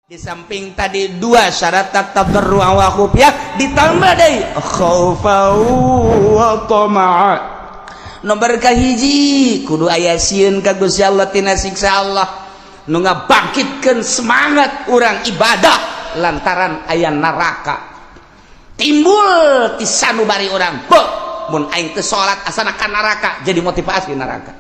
Di samping tadi dua syarat tadarru wa khufyah, ditambah deui khaufa wa tama'a. Nomor kahiji kudu aya sieun ka Gusti Allah tina siksa Allah, nu ngabangkitkeun semangat urang ibadah lantaran aya neraka. Timbul ti sanubari urang, beuh, mun aing teu salat asana ka neraka, jadi motivasi neraka.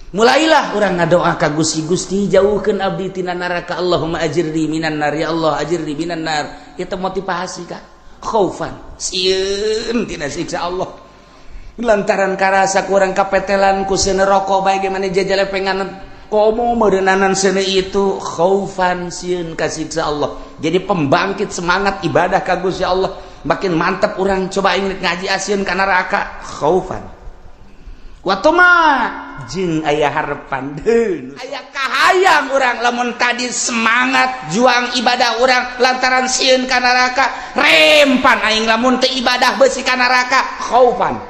Mulailah urang ngadoa ka Gusti, "Gusti, jauhkeun abdi tina neraka. Allahumma ajirni minan nar, ya Allah, ajirni minan nar." Itu motivasi ka khaufan, sieun tina siksa Allah lantaran karasa kurang kapetelan ku seuneu rokok bae, gimana jajalepengan komo meureunanan seuneu. Itu khaufan, sieun ka siksa Allah, jadi pembangkit semangat ibadah ka Gusti Allah. Makin mantap urang, coba ingin ngaji asieun ka neraka, khaufan wa toma jeung aya harapan, aya kahayang urang. Lamun tadi semangat juang ibadah urang lantaran sieun ka neraka, rempan aing lamun teu ibadah beusi ka neraka, khaufan.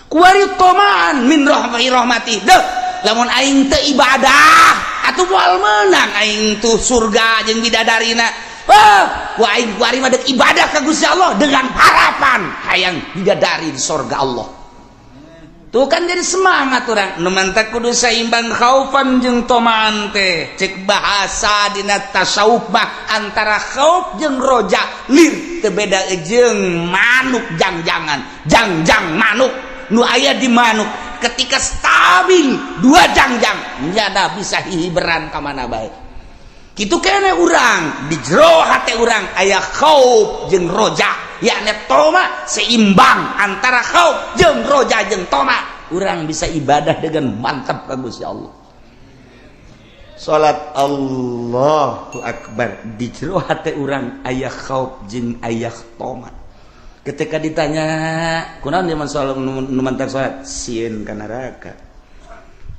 Kuari tomaan min rahmati rahmati deh, lamun aing teu ibadah atuh moal meunang aing tuh surga jeung bidadarina. Wah, ku aing kuari mah deuk ibadah ka Gusti Allah dengan harapan hayang bidadari di surga Allah. Tuh kan jadi semangat urang. Nu mantak kudu saimbang khaufan jeung tomaan teh. Cek bahasa dina tasawuf mah antara khauf jeung roja lir teu beda jeung manuk jangjangan. Jangjang manuk nu aya di manuk ketika stabil dua jangjang nyada bisa hihiberan ka mana bae. Kitu kene urang di jero hate urang aya khauf jeung roja, yakni toma, seimbang antara khauf jeung roja jeung toma, urang bisa ibadah dengan mantap ka Gusti Allah. Salat, Allahu akbar, di jero hate urang aya khauf jeung aya toma. Ketika ditanya, "Kunaon zaman salat nu mantak salat?" "Sieun ka neraka."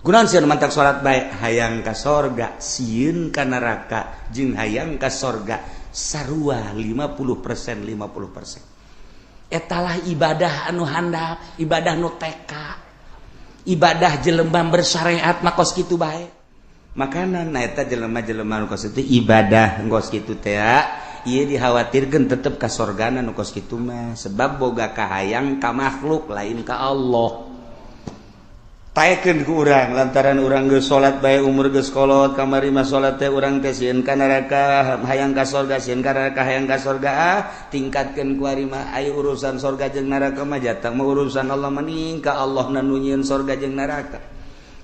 "Kunaon sieun mantak salat bae?" "Hayang ka sorga." Sieun ka neraka jeung hayang ka sorga sarua 50% 50%. Etalah ibadah anu handap, ibadah nu TK, ibadah jelema bersyariat mah kos kitu bae. Makanan, nah, eta jelema-jelema nu kos itu ibadah kos kitu teh ieu dikhawatirkeun tetep ka sorgana nu kos kitu mah, sebab boga kahayang ka makhluk, lain ka Allah. Taekeun ku urang lantaran urang geus salat bae, umur geus kolot kamari mah salat teh urang teh sieun ka neraka hayang ka sorga, sieun ka neraka hayang ka sorga. Ah, tingkatkeun ku ari mah, aya urusan sorga jeung neraka mah jatah mah urusan Allah, mending ka Allah nu nyieun sorga jeung neraka.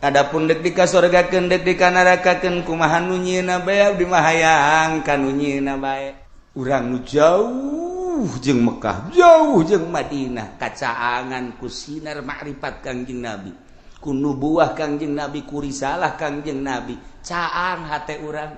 Adapun dek di ka sorgakeun, dek di ka nerakakeun, kumaha nu nyieunna bae, abdi mah hayang ka nu nyieunna bae. Urang nu jauh jeung Mekah, jauh jeung Madinah, kacaangan ku sinar makrifat Kangjeng Nabi, ku nubuah Kangjeng Nabi, ku risalah Kangjeng Nabi, caang hate urang,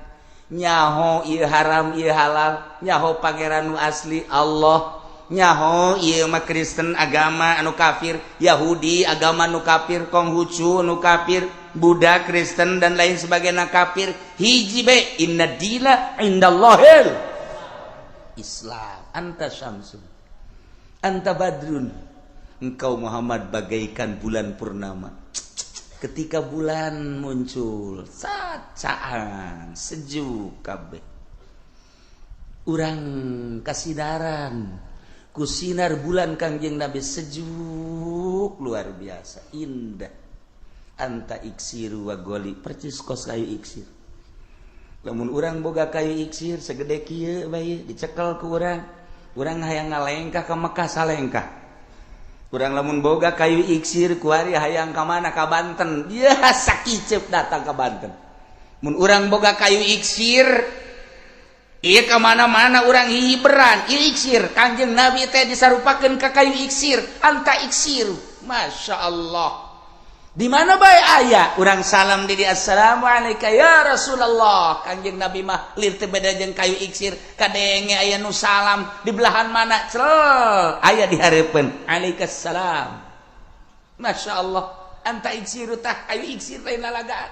nyaho ieu haram, ieu halal, nyaho pangeran nu asli Allah, nyaho ieu mah Kristen agama anu kafir, Yahudi agama nu kafir, Konghucu nu kafir, Buddha, Kristen dan lain sebagainya kafir. Hiji be, inna dina indallahil Islam. Anta syamsun, anta badrun, engkau Muhammad bagaikan bulan purnama. Ketika bulan muncul saat caang sejuk kabeh, urang kasidaran ku sinar bulan Kangjeng Nabi, sejuk luar biasa indah. Anta iksiru wa goli, percis kos kayu iksir. Lamun urang boga kayu iksir segede kieu bae, dicekel ku urang, urang hayang ngalengkah ka Mekah, salengkah urang. Lamun boga kayu iksir kuari hayang ka mana, ka Banten, ya sakiceup datang ka Banten. Mun urang boga kayu iksir ieu, ka mana-mana urang hiberan. Ieu iksir, Kanjeng Nabi teh disarupakeun ka kayu iksir. Anta iksir, Masya Allah. Di mana bae aya urang salam di, "Assalamualaikum ya Rasulullah." Kanjeng Nabi mah lir teu beda jeung kayu iksir. Kadenge aya nu salam di belahan mana, cel aya di hareupeun, "Alaikassalam." Masya Allah. Anta iksiru, tah kayu iksir lain lalagaan.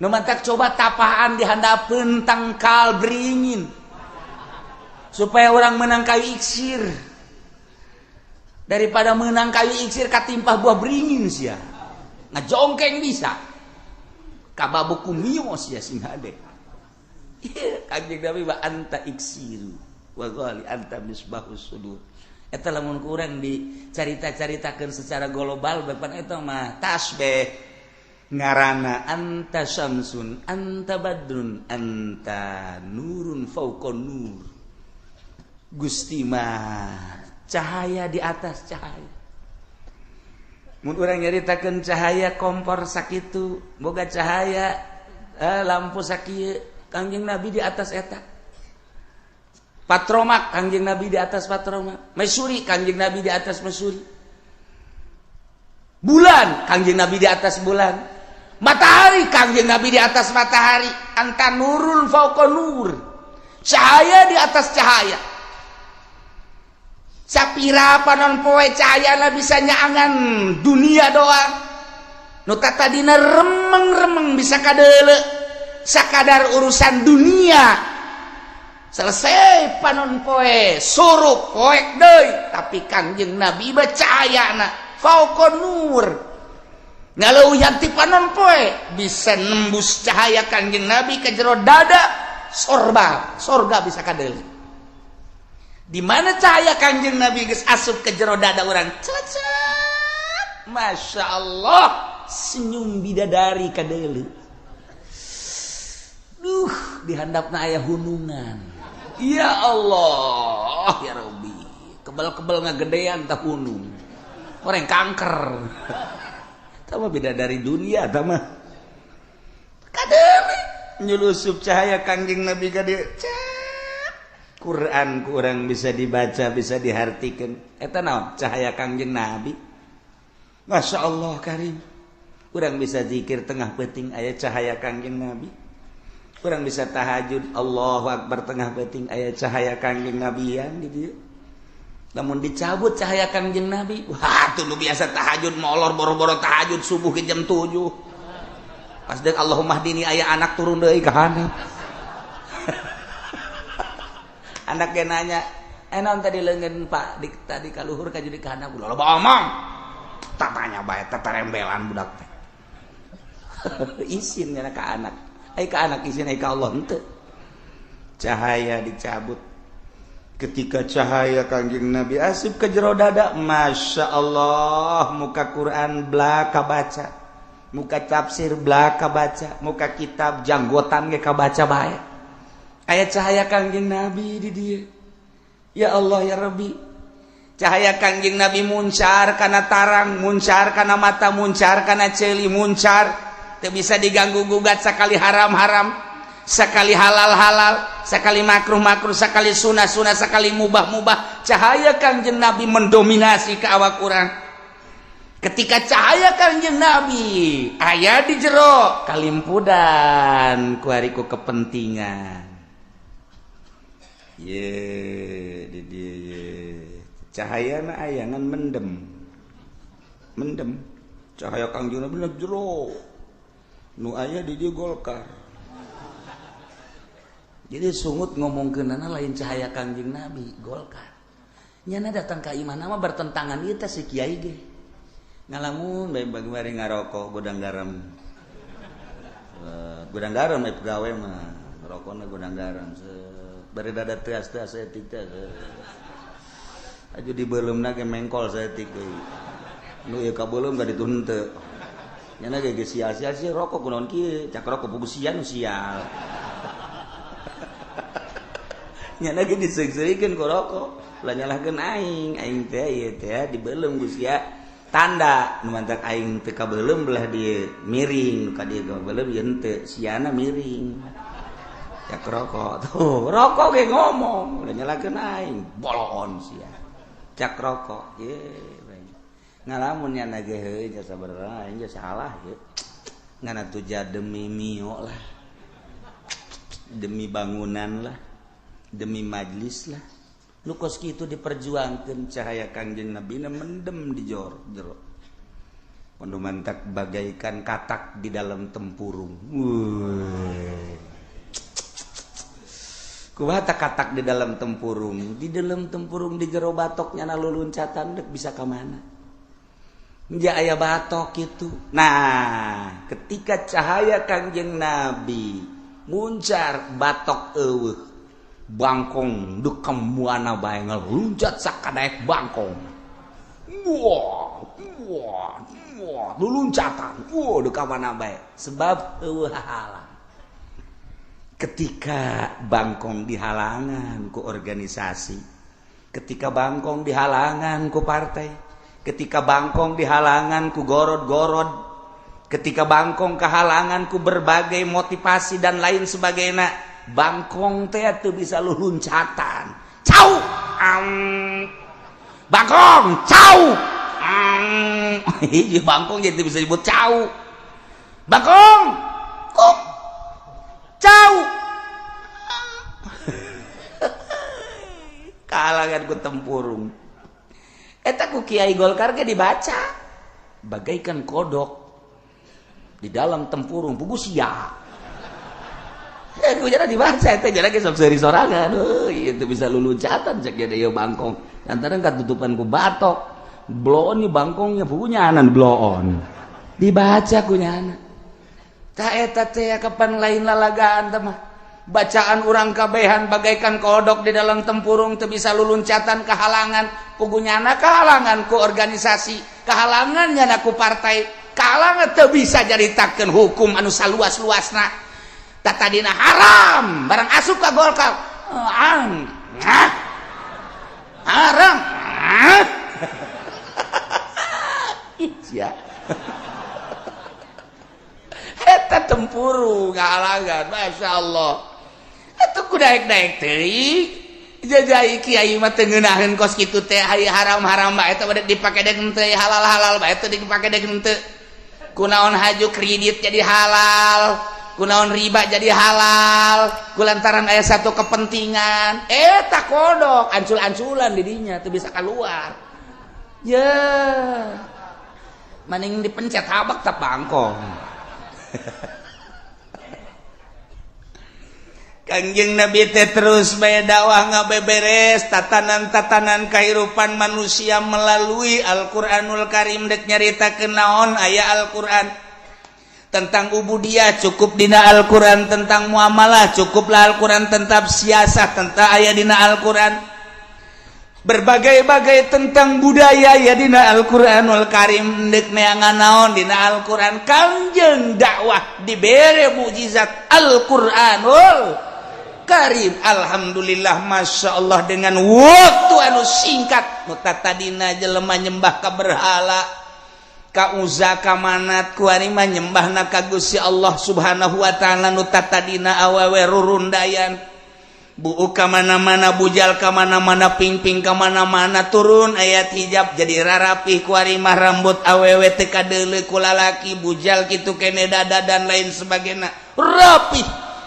Nu mantak coba tapaan di handapeun tangkal beringin supaya orang menang kayu iksir, daripada menang kayu iksir katimpah buah beringin sia ngajongkeng, bisa kababuk ku mios ya sing hade. Kanjeng Nabi wa anta iksiru wa ghali anta misbahus sudur. Eta lamun kurang dicarita-caritakeun secara global bapan eta mah tasbih ngarana anta syamsun anta badrun anta nurun fauqa nur. Gusti mah cahaya di atas cahaya. Mun urang nyaritakeun cahaya kompor sakitu boga cahaya lampu sakieu, Kangjeng Nabi di atas eta. Patromak Kangjeng Nabi di atas patromak, Mesuri Kangjeng Nabi di atas mesuri, bulan Kangjeng Nabi di atas bulan, matahari Kangjeng Nabi di atas matahari. Anta nurun fauqa nur, cahaya di atas cahaya. Sapira panon poe cahayana bisa nyaangan dunia doang. Nu tadina remeng-remeng bisa kadeuleu sakadar urusan dunia. Selesai panon poe surup poek deui, tapi Kangjeng Nabi mah cahayana fauqa nur. Ngaleuwihan ti panon poe bisa nembus cahaya Kangjeng Nabi ke jero dada sorba, sorga bisa kadeuleu. Di mana cahaya Kangjeng Nabi geus asup ke jero dada urang, cecet, Masya Allah, senyum bidadari kadeuleu. Duh, dihandapna aya hunungan. Ya Allah, ya Rabbi. Kebal-kebal ngagedean tah hunung. Orang kanker. Tah mah beda dari dunia tah mah. Kadeuleu nyulusup cahaya Kangjeng Nabi ka dieu. Quran kurang bisa dibaca, bisa dihartikan. Eta naon? Cahaya Kangjeng Nabi. Masya Allah karim. Kurang bisa zikir tengah peuting aya cahaya Kangjeng Nabi. Kurang bisa tahajud Allahu Akbar tengah peuting aya cahaya Kangjeng Nabian di dieu. Lamun dicabut cahaya Kangjeng Nabi, wah tuh nu biasa tahajud molor boro-boro tahajud subuh ke jam 7. Pas deuk Allahumma hdini aya anak turun deui ka handap. Anaknya nanya, naon tadi leungeun Pak di tadi ka luhur ka jadi ka handap ulah loba omong. Tatanya bae teterembelan budak teh. Isin nya ka anak. Ai ka anak isin ai ka Allah henteu. Cahaya dicabut. Ketika cahaya Kangjeng Nabi asup ke jero dada, Masya Allah, muka Quran belaka baca, muka tafsir belaka baca, muka kitab janggotan ge kabaca bae. Aya cahaya Kangjeng Nabi di dieu. Ya Allah ya Rabbi. Cahaya Kangjeng Nabi muncar kana tarang, muncar kana mata, muncar kana ceuli, muncar. Teu bisa diganggu gugat sakali haram-haram, sekali halal-halal, sekali makruh-makruh, sekali sunah-sunah, sekali mubah-mubah. Cahaya Kangjeng Nabi mendominasi ke awak urang. Ketika cahaya Kangjeng Nabi aya di jero kalimpudan kuari ku kepentingan. Ye, di dieu ye. Cahayana aya ngan mendem. Mendem. Cahaya Kangjeng Nabi na jero. Nu aya di dieu Golkar. Jadi sungut ngomongkeunana lain cahaya Kangjeng Nabi, Golkar. Nyana datang ka imah mah bertentangan ieu teh si kiai ge. Ngalamun bae bagi ngarokok gudang garam. Gudang garam we pagawe mah, rokona gudang garam. Bari dada teas-teas saeutik teh. Aju dibeuleumna ge mengkol saeutik deui. Nu ieu kabeuleum ka ditu henteu. Nyana ge geus sial-sial sih rokok kunaon kieu, cak rokok pugusian sial. Nyana ge diseung-seurikeun ku rokok, ulah nyalahkeun aing, aing teh ieu teh dibeuleum geus sia. Tanda nu mantak aing teu kabeuleum belah dieu miring, nu ka dieu kabeuleum ieu henteu, siana miring. Cak rokok tuh, rokok ge ngomong, ulah nyalahkeun aing, boloon sia. Cak rokok, ye ngalamun nyana ge heuh jasa sabarana aing ge salah ye. Ngan atuh demi mio lah. Demi bangunan lah, demi majlis lah. Nu kos kitu diperjuangkeun cahaya Kangjeng Nabi na mendem di jero. Pandu mantak bagaikan katak di dalam tempurung. Wuih. Kumaha katak di dalam tempurung? Di dalam tempurung di jero batok nyana luluncatan dek bisa ka mana? Ja aya batok gitu. Nah, ketika cahaya Kangjeng Nabi Muncar batok eueuh. Bangkong deuk muana bae ngeluncat sakadaek bangkong. Wah, wah, wah, luluncatan. Wah, deuk mana bae. Sebab eueuh halang. Ketika bangkong dihalangan ku organisasi, ketika bangkong dihalangan ku partai, ketika bangkong dihalangan ku gorod-gorod, ketika bangkong kehalangan ku berbagai motivasi dan lain sebagainya, bangkong teh teu bisa luluncatan. Cau, ang, bangkong, cau, ang, hiji bangkong jadi bisa disebut cau. Bangkong, kok cau. Kahalangan ku tempurung. Eta ku Kiai Golkar ge dibaca bagaikan kodok di dalam tempurung pugu sia. Ku jana dibaca eta jana ge sok seuri sorangan. Heuh, itu bisa luluncatan cek jadi ieu bangkong. Lantaran katutupan ku batok. Bloon nih bangkongnya pugu nyanan bloon. Dibaca ku nyana. Tah eta teh kapan lain lalagaan teh mah. Bacaan urang kabehan bagaikan kodok di dalam tempurung teu bisa luluncatan kehalangan pugu nyana kehalangan ku organisasi, kehalangan nyana ku partai, kehalangan teu bisa jaritakeun hukum anu saluas-luasna. Tatadina haram barang asup ka Golkar. Ang, haram. Sia. Eta tempurung kehalangan, Masya Allah. Atuh ku daek-daek teuing. Jajai kiai mah teu ngeunaheun kos kitu teh, haram-haram bae teh dipake deuk henteu, halal-halal bae teh dipake deuk henteu. Kunaon haju kredit jadi halal, kunaon riba jadi halal, kulantaran aya satu kepentingan. Eta kodok ancul-anculan di dinya teu bisa keluar. Ya. Maning dipencet habak tak bangkong. Kangjeng Nabi teh terus bae dakwah ngabeberes tatanan-tatanan kehidupan manusia melalui Al-Qur'anul Karim. Dek nyaritakeun naon aya Al-Qur'an tentang ubudiyah cukup dina Al-Qur'an, tentang muamalah cukuplah Al-Qur'an, tentang siasah tentang aya dina Al-Qur'an, berbagai-bagai tentang budaya ya dina Al-Qur'anul Karim. Dek neangan naon dina Al-Qur'an. Kangjeng dakwah dibere mukjizat Al-Qur'anul Karim. Alhamdulillah, Masya Allah, dengan waktu anu singkat nu tadina jelema nyembah ka berhala, ka Uza, ka Manat, kuari mah nyembahna ka Gusti Allah Subhanahu wa taala. Nu tadina awewe rurundayan buuk ka mana-mana, bujal ka mana-mana, pingping ka mana-mana, turun ayat hijab jadi rarapih. Kuari mah rambut awewe teu kadeuleu ku lalaki, bujal kitu kene dada dan lain sebagainya rapih.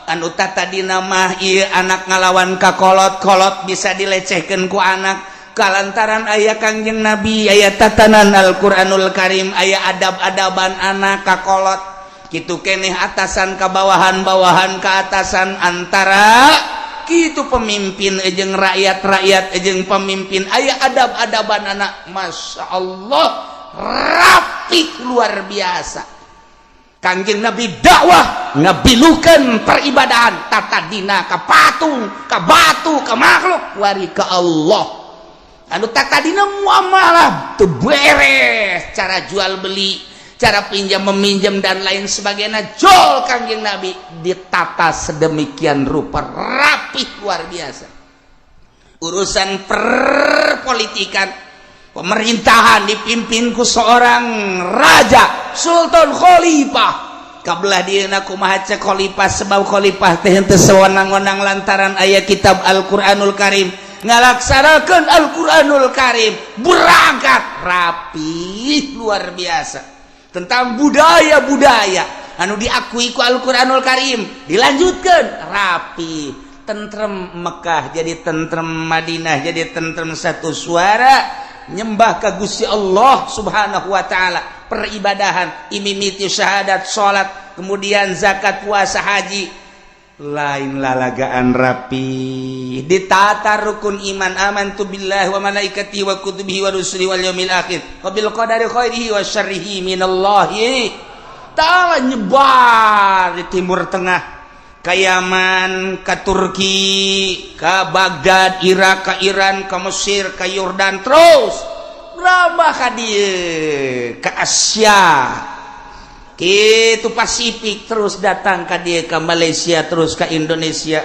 Anu tadina mah ieu anak ngalawan ka kolot-kolot bisa dilecehkeun ku anak, kalantaran aya Kangjeng Nabi, aya tatanan Al-Qur'anul Karim, aya adab-adaban anak ka kolot kitu keneh, atasan ka bawahan, bawahan ka atasan, antara kitu pemimpin jeung rakyat, rakyat jeung pemimpin aya adab-adaban anak. Masya Allah, rapih luar biasa. Kangjeng Nabi dakwah ngabilukeun peribadahan tatadina ka patung, ka batu, ka makhluk, wari ka Allah. Anu tatadina muamalah teu beres, cara jual beli, cara pinjam meminjam dan lain sebagainya, jol Kangjeng Nabi ditata sedemikian rupa rapih luar biasa. Urusan perpolitikan pemerintahan dipimpin ku seorang raja, sultan, khalifah. Kabelah dieuna kumaha cek khalifah, sebab khalifah teh henteu sewenang-wenang lantaran aya kitab Al-Qur'anul Karim, ngalaksanakeun Al-Qur'anul Karim berangkat rapih luar biasa. Tentang budaya-budaya anu diakui ku Al-Qur'anul Karim dilanjutkan rapi, tentrem Mekah jadi tentrem, Madinah jadi tentrem, satu suara nyembah ka Gusti Allah Subhanahu wa taala. Peribadahan imimiti syahadat, salat, kemudian zakat, puasa, haji, lain lalagaan, rapi ditata rukun iman, amantu billahi wa malaikatihi wa kutubihi wa rusulihi wal yaumil akhir wa bil qadari khairihi wa syarrihi minallahi ta'ala. Nyebar di Timur Tengah. Ka Yaman, ka Turki, ka Baghdad, Irak, ka Iran, ka Mesir, ka Yordan, terus berambah ka dieu, ka Asia itu Pasifik, terus datang ka dieu, ke Malaysia, terus ke Indonesia.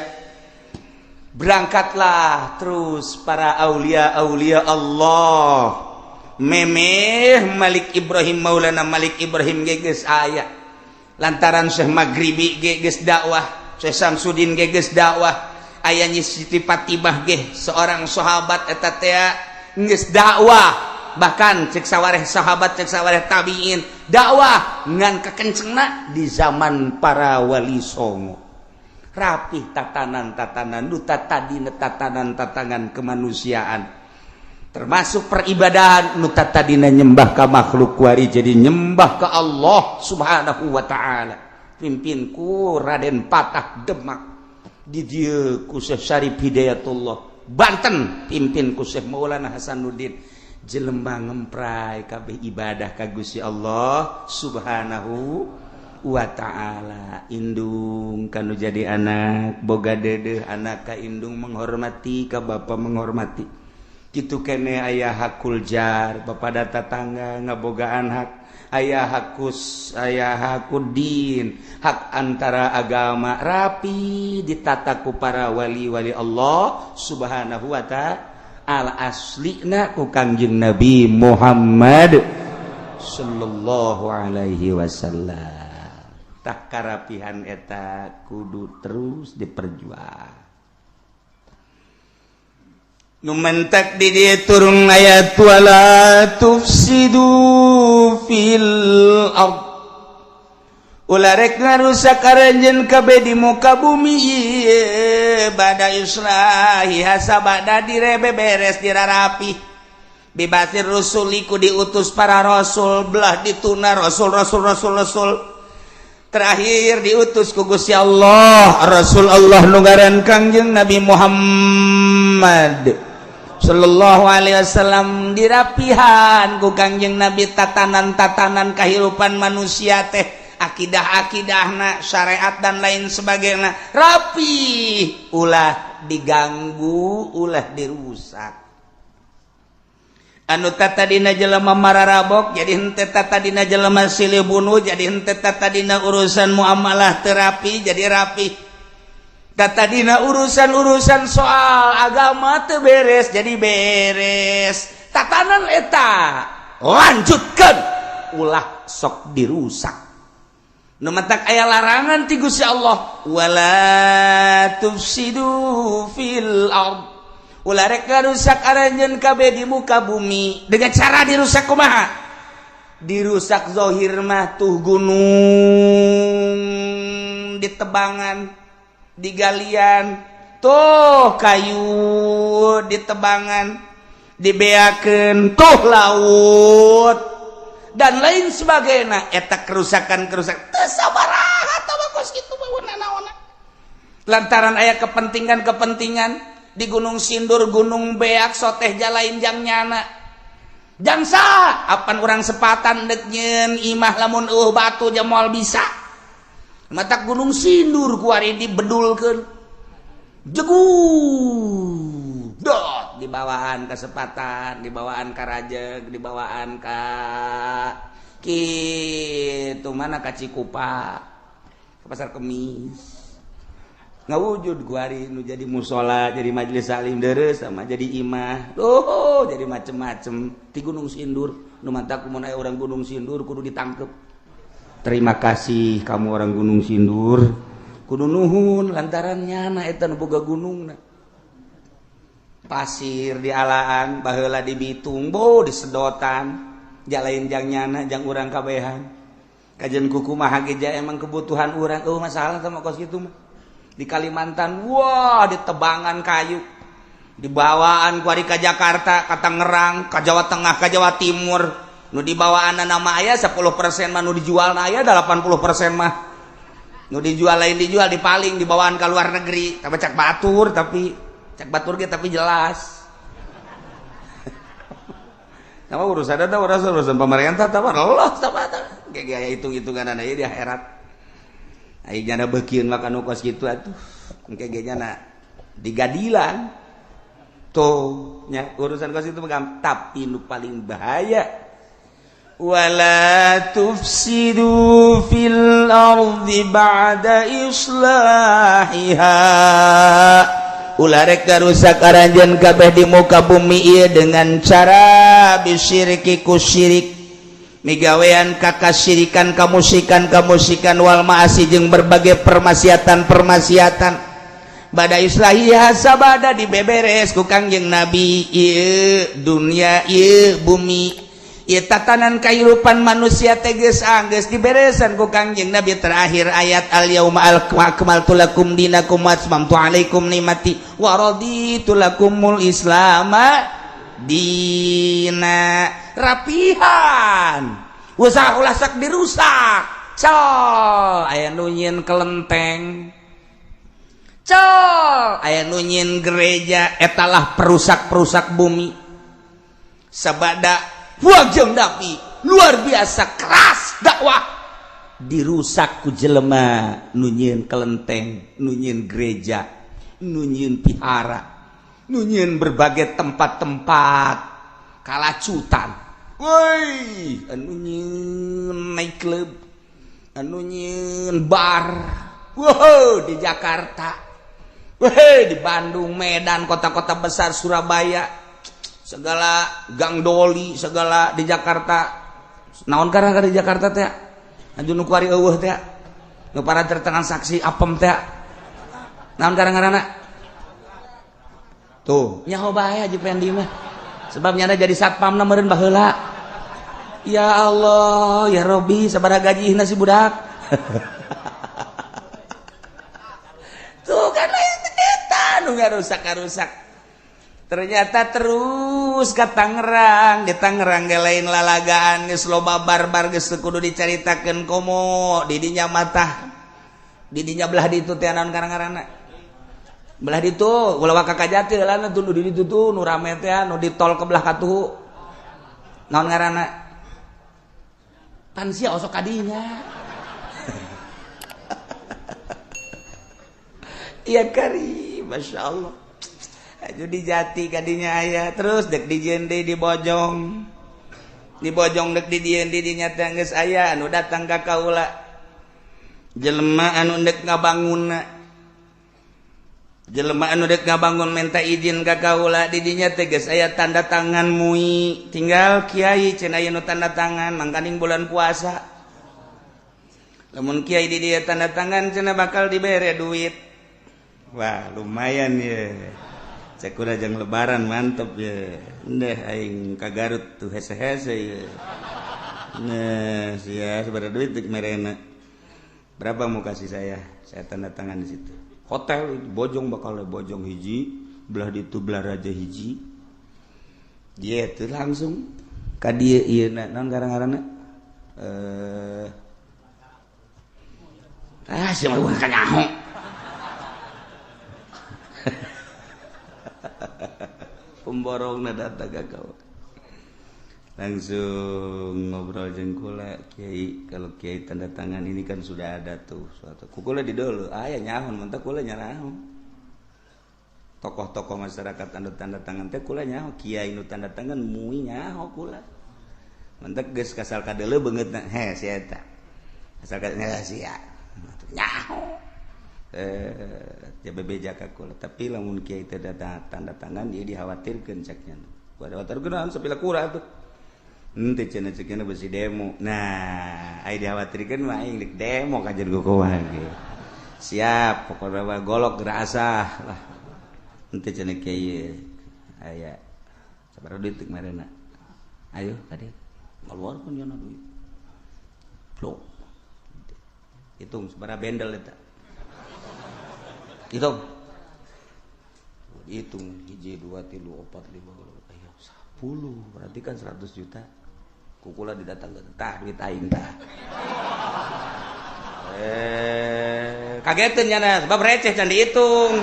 Berangkatlah terus para aulia aulia Allah. Memeh Malik Ibrahim, Maulana Malik Ibrahim geges aya, lantaran Syekh Maghribi geges dakwah, Syekh Samsudin geges dakwah, aya Nyi Siti Fatimah ge seorang sahabat eta teh geus dakwah. Bahkan cek sawareh sahabat, cek sawareh tabiin, dakwah ngan kekencengna di zaman para wali songo. Rapih tatanan-tatanan duta tadi, tatanan-tatanan kemanusiaan, termasuk peribadahan. Nu tadina nyembah ka makhluk, kuari jadi nyembah ke Allah Subhanahu wa Ta'ala. Pimpin ku Raden Patah Demak, di dieu ku Syekh Syarif Hidayatullah Banten, pimpin ku Syekh Maulana Hasanuddin. Jelema ngempray kabeh ibadah ka Gusti Allah Subhanahu wa Ta'ala. Indung kanu jadi anak boga dedeh, anak ka indung menghormati, ka bapa menghormati, kitu kene. Aya hakul jar, bapak tetangga ngabogaan hak, aya hakus, aya hakudin, hak antara agama, rapi ditata ku para wali-wali Allah Subhanahu wa Ta'ala, aslina ku Kangjeng Nabi Muhammad sallallahu alaihi wasallam. Tah, karapihan eta kudu terus diperjuang. Nu mentak di dieu turun ayat wala tufsidu fil ard, ulah rek ngarusak aranjeun kabeh di muka bumi ieu, bada islahiha, sabada direbe beres, dirarapi, biba'tsir rusuli, ku diutus para rasul. Belah dituna rasul, rasul, rasul, rasul, terakhir diutus ku Gusti Allah Rasul Allah nu ngaran Kangjeng Nabi Muhammad sallallahu alaihi wasallam. Dirapihan ku Kangjeng Nabi tatanan-tatanan kehidupan manusia teh, akidah-akidahna, syariat dan lain sebagainya, rapi, ulah diganggu, ulah dirusak. Anu tadina jelema mararabok jadi henteu, tadina jelema silih bunuh jadi henteu, tadina urusan muamalah terapi jadi rapi, tadina urusan-urusan soal agama teu beres jadi beres. Tatanan eta lanjutkan, ulah sok dirusak. Nu matak aya larangan ti Gusti Allah, wala tufsidu fil ard, ulah rek ngarusak aranjeun kabeh di muka bumi. Dengan cara dirusak kumaha? Dirusak zohir mah tuh gunung ditebangan, digalian, tuh kayu ditebangan, dibeakeun, tuh laut dan lain sebagainya. Eta kerusakan kerusakan teu sabaraha tah kos kitu mah naonna, lantaran aya kepentingan-kepentingan di Gunung Sindur, Gunung Beak, soteh jalain jang nyana jangsa. Apan orang sepatan dek nyeun imah, lamun batu moal bisa. Matak Gunung Sindur kuari dibedulkeun jegu dot, dibawaan ke Sepatan, dibawaan ka Rajeg, dibawaan ka kitu mana, ka Cikupa, ke Pasar Kemis. Ngawujud kuari nu jadi musola, jadi majelis salim deres, sama jadi imah. Oh, jadi macem-macem di Gunung Sindur. Nu mantak mun aya orang Gunung Sindur kudu ditangkep. Terima kasih kamu orang Gunung Sindur, kudu nuhun, lantaran nyana eta nu boga gunungna. Pasir di alaan baheula di Bitung, bo disedotan jalain jang nyana, jang urang kabehan. Kajian kuku mah ge emang kebutuhan urang. Oh, masalah sama kos kitu mah. Di Kalimantan, wah, di tebangan kayu, dibawaan kuari ke Jakarta, ke Tangerang, ke Jawa Tengah, ke Jawa Timur. Nu dibawaan nama aya 10% mah, nu dijual aya 80% mah. Nu dijual lain dijual, dipaling dibawaan ke luar negeri. Tapi cak batur, tapi cak batur ge tapi jelas nama urusan ada urusan urusan pemerintah, tapi Allah, tapi kayak hitung-hitungan aja di akhirat. Aing nyana beukieun mah kanu kos kitu atuh. Engke ge nyana digadilan. Tuh nya urusan kos itu gampang, tapi nu paling bahaya wala tufsidu fil ardi ba'da islahiha. Ulah rek rusak aranjeun kabeh di muka bumi ieu dengan cara bisyiriki ku syirik, migawean kakasirikan, kamusikan kamusikan, wal ma'asi jeung berbagai permaksiatan-permaksiatan. Bada islahiha, sabada dibeberes ku Kangjeng Nabi ieu dunia, ieu bumi ieu, tatanan kehidupan manusia teges anggeus diberesan ku Kangjeng Nabi. Terakhir ayat al yauma akmaltu lakum dinakum wa atmamtu alaikum nikmati wa raditu lakumul islama dina. Rapihan, usaha ulah sok dirusak. Col aya nu nyieun kelenteng, col aya nu nyieun gereja, etalah perusak-perusak bumi. Sabada Kangjeng Nabi luar biasa keras dakwah, dirusak ku jelema nu nyieun kelenteng, nu nyieun gereja, nu nyieun pihara, nu nyieun berbagai tempat-tempat kalacutan. Woi, anu nyieun night club, anu nyieun bar. Wow, di Jakarta. Weh, di Bandung, Medan, kota-kota besar, Surabaya, segala Gang Doli, segala di Jakarta. Naon karena di Jakarta teh? Anu nu kuari eueuh teh. Nu para tertransaksi apem teh. Naon karena? Tuh, nyaho bae Haji Pendi mah. Sebab nyana jadi satpam na meureun baheula. Ya Allah, ya Robi, sabaraha gajihna si budak. Tuh kan eta nu ngarusak-rusak. Ternyata terus ke Tangerang, di Tangerang ge lain lalagaan, geus loba barbar, geus teu kudu dicaritakeun komo di dinya matah. Di dinya belah ditu teh naon karang-karana? Belah ditu, ulah ka Kajati heula tuh nu di ditu tuh nu rame teh nu di tol ke belah katuhu. Naon ngaranna? Pan sia osok kadinya. Iya kari, masya Allah. Aju di Jati kadinya aya, terus dek di Jende di Bojong, di Bojong dek di Jende di dinya teh geus aya anu datang ka kaula. Jelema anu dek ngabangunna, jelema anu dek ngabangun minta izin ka kaula. Di dinya teh geus aya tanda tangan MUI, tinggal kiai cenah aya nu tanda tangan mangkaning bulan puasa. Lamun kiai di dieu tanda tangan cenah bakal dibere duit. Wah, lumayan ya. Cek udah jang lebaran mantep ya. Ndeh aing ka Garut tuh hese-hese ya. Nah, sia sabaraha duit dek merena. Berapa mau kasih saya? Saya tanda tangan di situ. Hotel itu Bojong bakal Bojong hiji, belah ditu belah Raja hiji. Dia tuh langsung ka dieu ieu naon garang-garana? Sia mah kanyaho. Pemborong datang ke kau langsung ngobrol jeung kula, kiai kalau kiai tanda tangan ini kan sudah ada tuh suatu kukula di dulu aya nyahun mentak kula nyarahun tokoh-tokoh masyarakat anu tanda tangan teh kula nyaho kiai nu tanda tangan mui nyaho kula mentak geus kasal kadeuleu beungeutna he si eta asal ka sia nyaho bebeja ka kula tapi lamun kiai teh tanda tangan dia dikhawatirkeun ceknya khawatirkeun sapila kura tuh henteu cenah ceknya besi demo. Nah ai dikhawatirkeun mah aing deuk demo ka jeung kumaha ge siap pokona mah golok gerasah lah henteu cenah kiai aya sabaraha duit teu marena ayo tadi ngaluarkeun nya duit blok hitung sabaraha bendel eta hitung hitung 1 2 3 4 5 ayo 10 berarti kan 100 juta kukula didatangkeun tah duit aing tah kageteun nya sebab receh can dihitung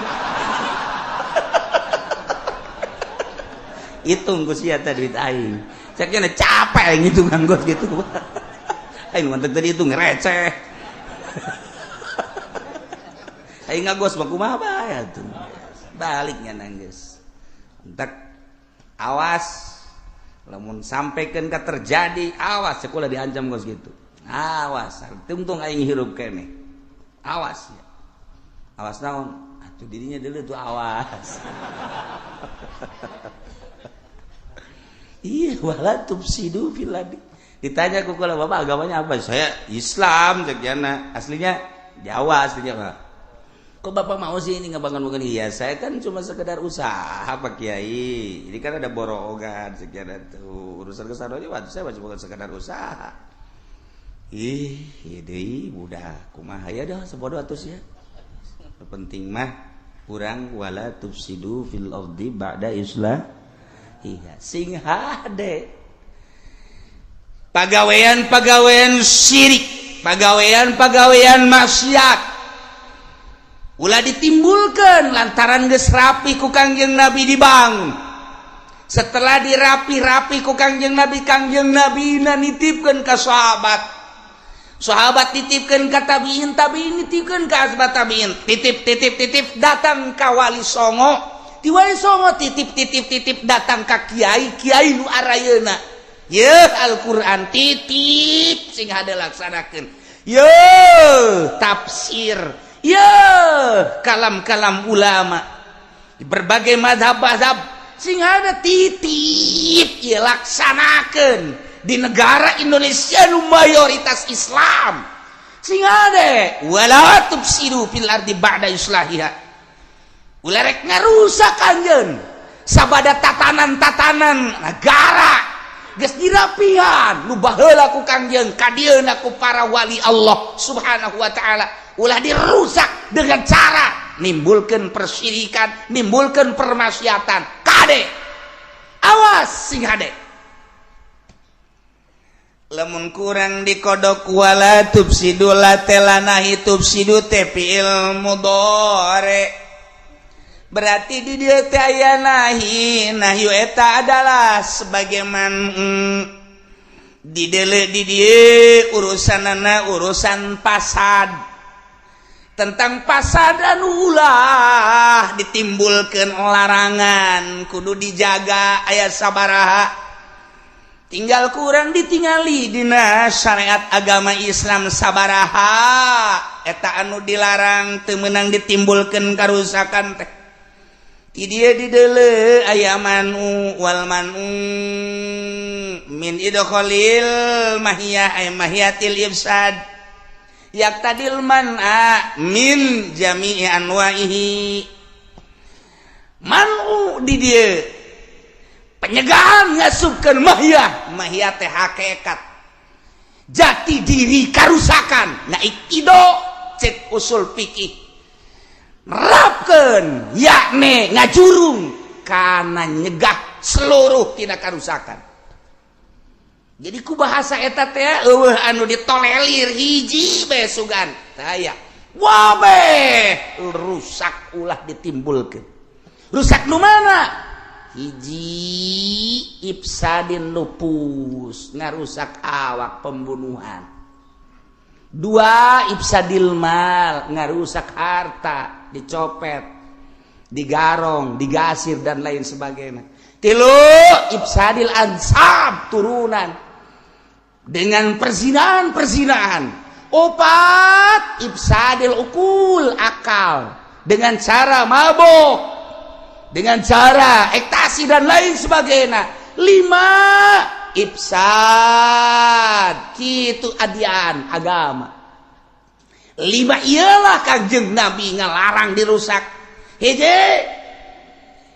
hitung ku sia teh duit aing cek nya capek aing hitungan gua gitu aing mantep tadi hitung receh. Aing ngagos mah kumaha bae atuh. Baliknya nangis. Entak awas lamun sampaikan ka terjadi, awas sekolah diancam gos gitu. Awas, tungtung aing hirup keneh. Awas ya. Awas naon? Atuh dirinya dulu tuh awas. Iya, wala tufsidu fil ardi. Ditanya ku kula, bapak agamanya apa? Saya Islam cek jana. Aslinya Jawa aslinya, Pak. Kok bapak mau sih ini ngebangun-bangun? Iya, saya kan cuma sekedar usaha Pak Kiai. Ini kan ada borongan sekian tuh. Urusan kesana aja waktu saya cuma sekedar usaha. Ih, ieu deui budak kumaha ya dah sebodoh atuh sia. Penting mah urang wala tufsidu fil ardi ba'da islah. Iya, sing hade. Pagawean-pagawean syirik, pagawean-pagawean maksiat ulah ditimbulkan lantaran geus rapi ku Kangjeng Nabi dibangun. Setelah dirapi-rapi ku Kangjeng Nabi, Kangjeng Nabi na nitipkeun ka sahabat. Sahabat nitipkeun ka tabiin, tabiin nitipkeun ka asbat tabiin. Titip titip titip datang ka Wali Songo. Di Wali Songo titip titip titip datang ka kiai, kiai nu arayeuna. Yeuh Al-Qur'an titip sing hade laksanakeun. Yeuh tafsir, yeuh kalam-kalam ulama di berbagai mazhab-mazhab sing hade titip ieu laksanakeun di negara Indonesia nu mayoritas Islam. Sing hade wala tufsidu fil ardi ba'da islahiha. Ulah rek ngarusak anjeun sabada tatanan-tatanan negara geus dirapihan nu baheula ku Kangjeng kadieuna ku para wali Allah Subhanahu wa taala, ulah dirusak dengan cara nimbulkeun persyirikan, nimbulkeun permaksiatan. Kade awas sing hade lamun kurang dikodok wala tufsidu la telanahi tufsidu teh fi'il mudhari. Berarti di dieu teh aya nahi, nahyu eta adalah sebagaimana di dele di dieu urusanana urusan pasad. Tentang pasad anu ulah ditimbulkeun larangan, kudu dijaga aya sabaraha. Tinggal kurang ditingali dina syariat agama Islam sabaraha eta anu dilarang teu meunang ditimbulkeun karusakan teh. Di dia di dele aya manu wal manu min idkhalil mahiyah ay mahiyatil ifsad yaqtadil man'a min jami'i anwa'ihi. Manu di dia penyegahan ngasupkeun mahiyah, mahiyah teh hakikat jati diri karusakan. Nah ikido cek usul fikih nerapkeun yakni ngajurung kana nyegah seluruh tina karusakan. Jadi ku bahasa eta teh eueuh anu ditolelir hiji bae sugan taya wabeh rusak ulah ditimbulkeun. Rusak nu mana? Hiji ifsadin nufus, ngarusak awak pembunuhan. Dua ifsadil mal, ngarusak harta, dicopet, digarong, digasir dan lain sebagainya. Tilu ifsadil ansab, turunan dengan perzinahan-perzinahan. Opat ifsadil ukul, akal dengan cara mabok, dengan cara ekstasi dan lain sebagainya. Lima ifsad kitu adian agama. Lima ialah Kangjeng Nabi ngalarang dirusak. Hiji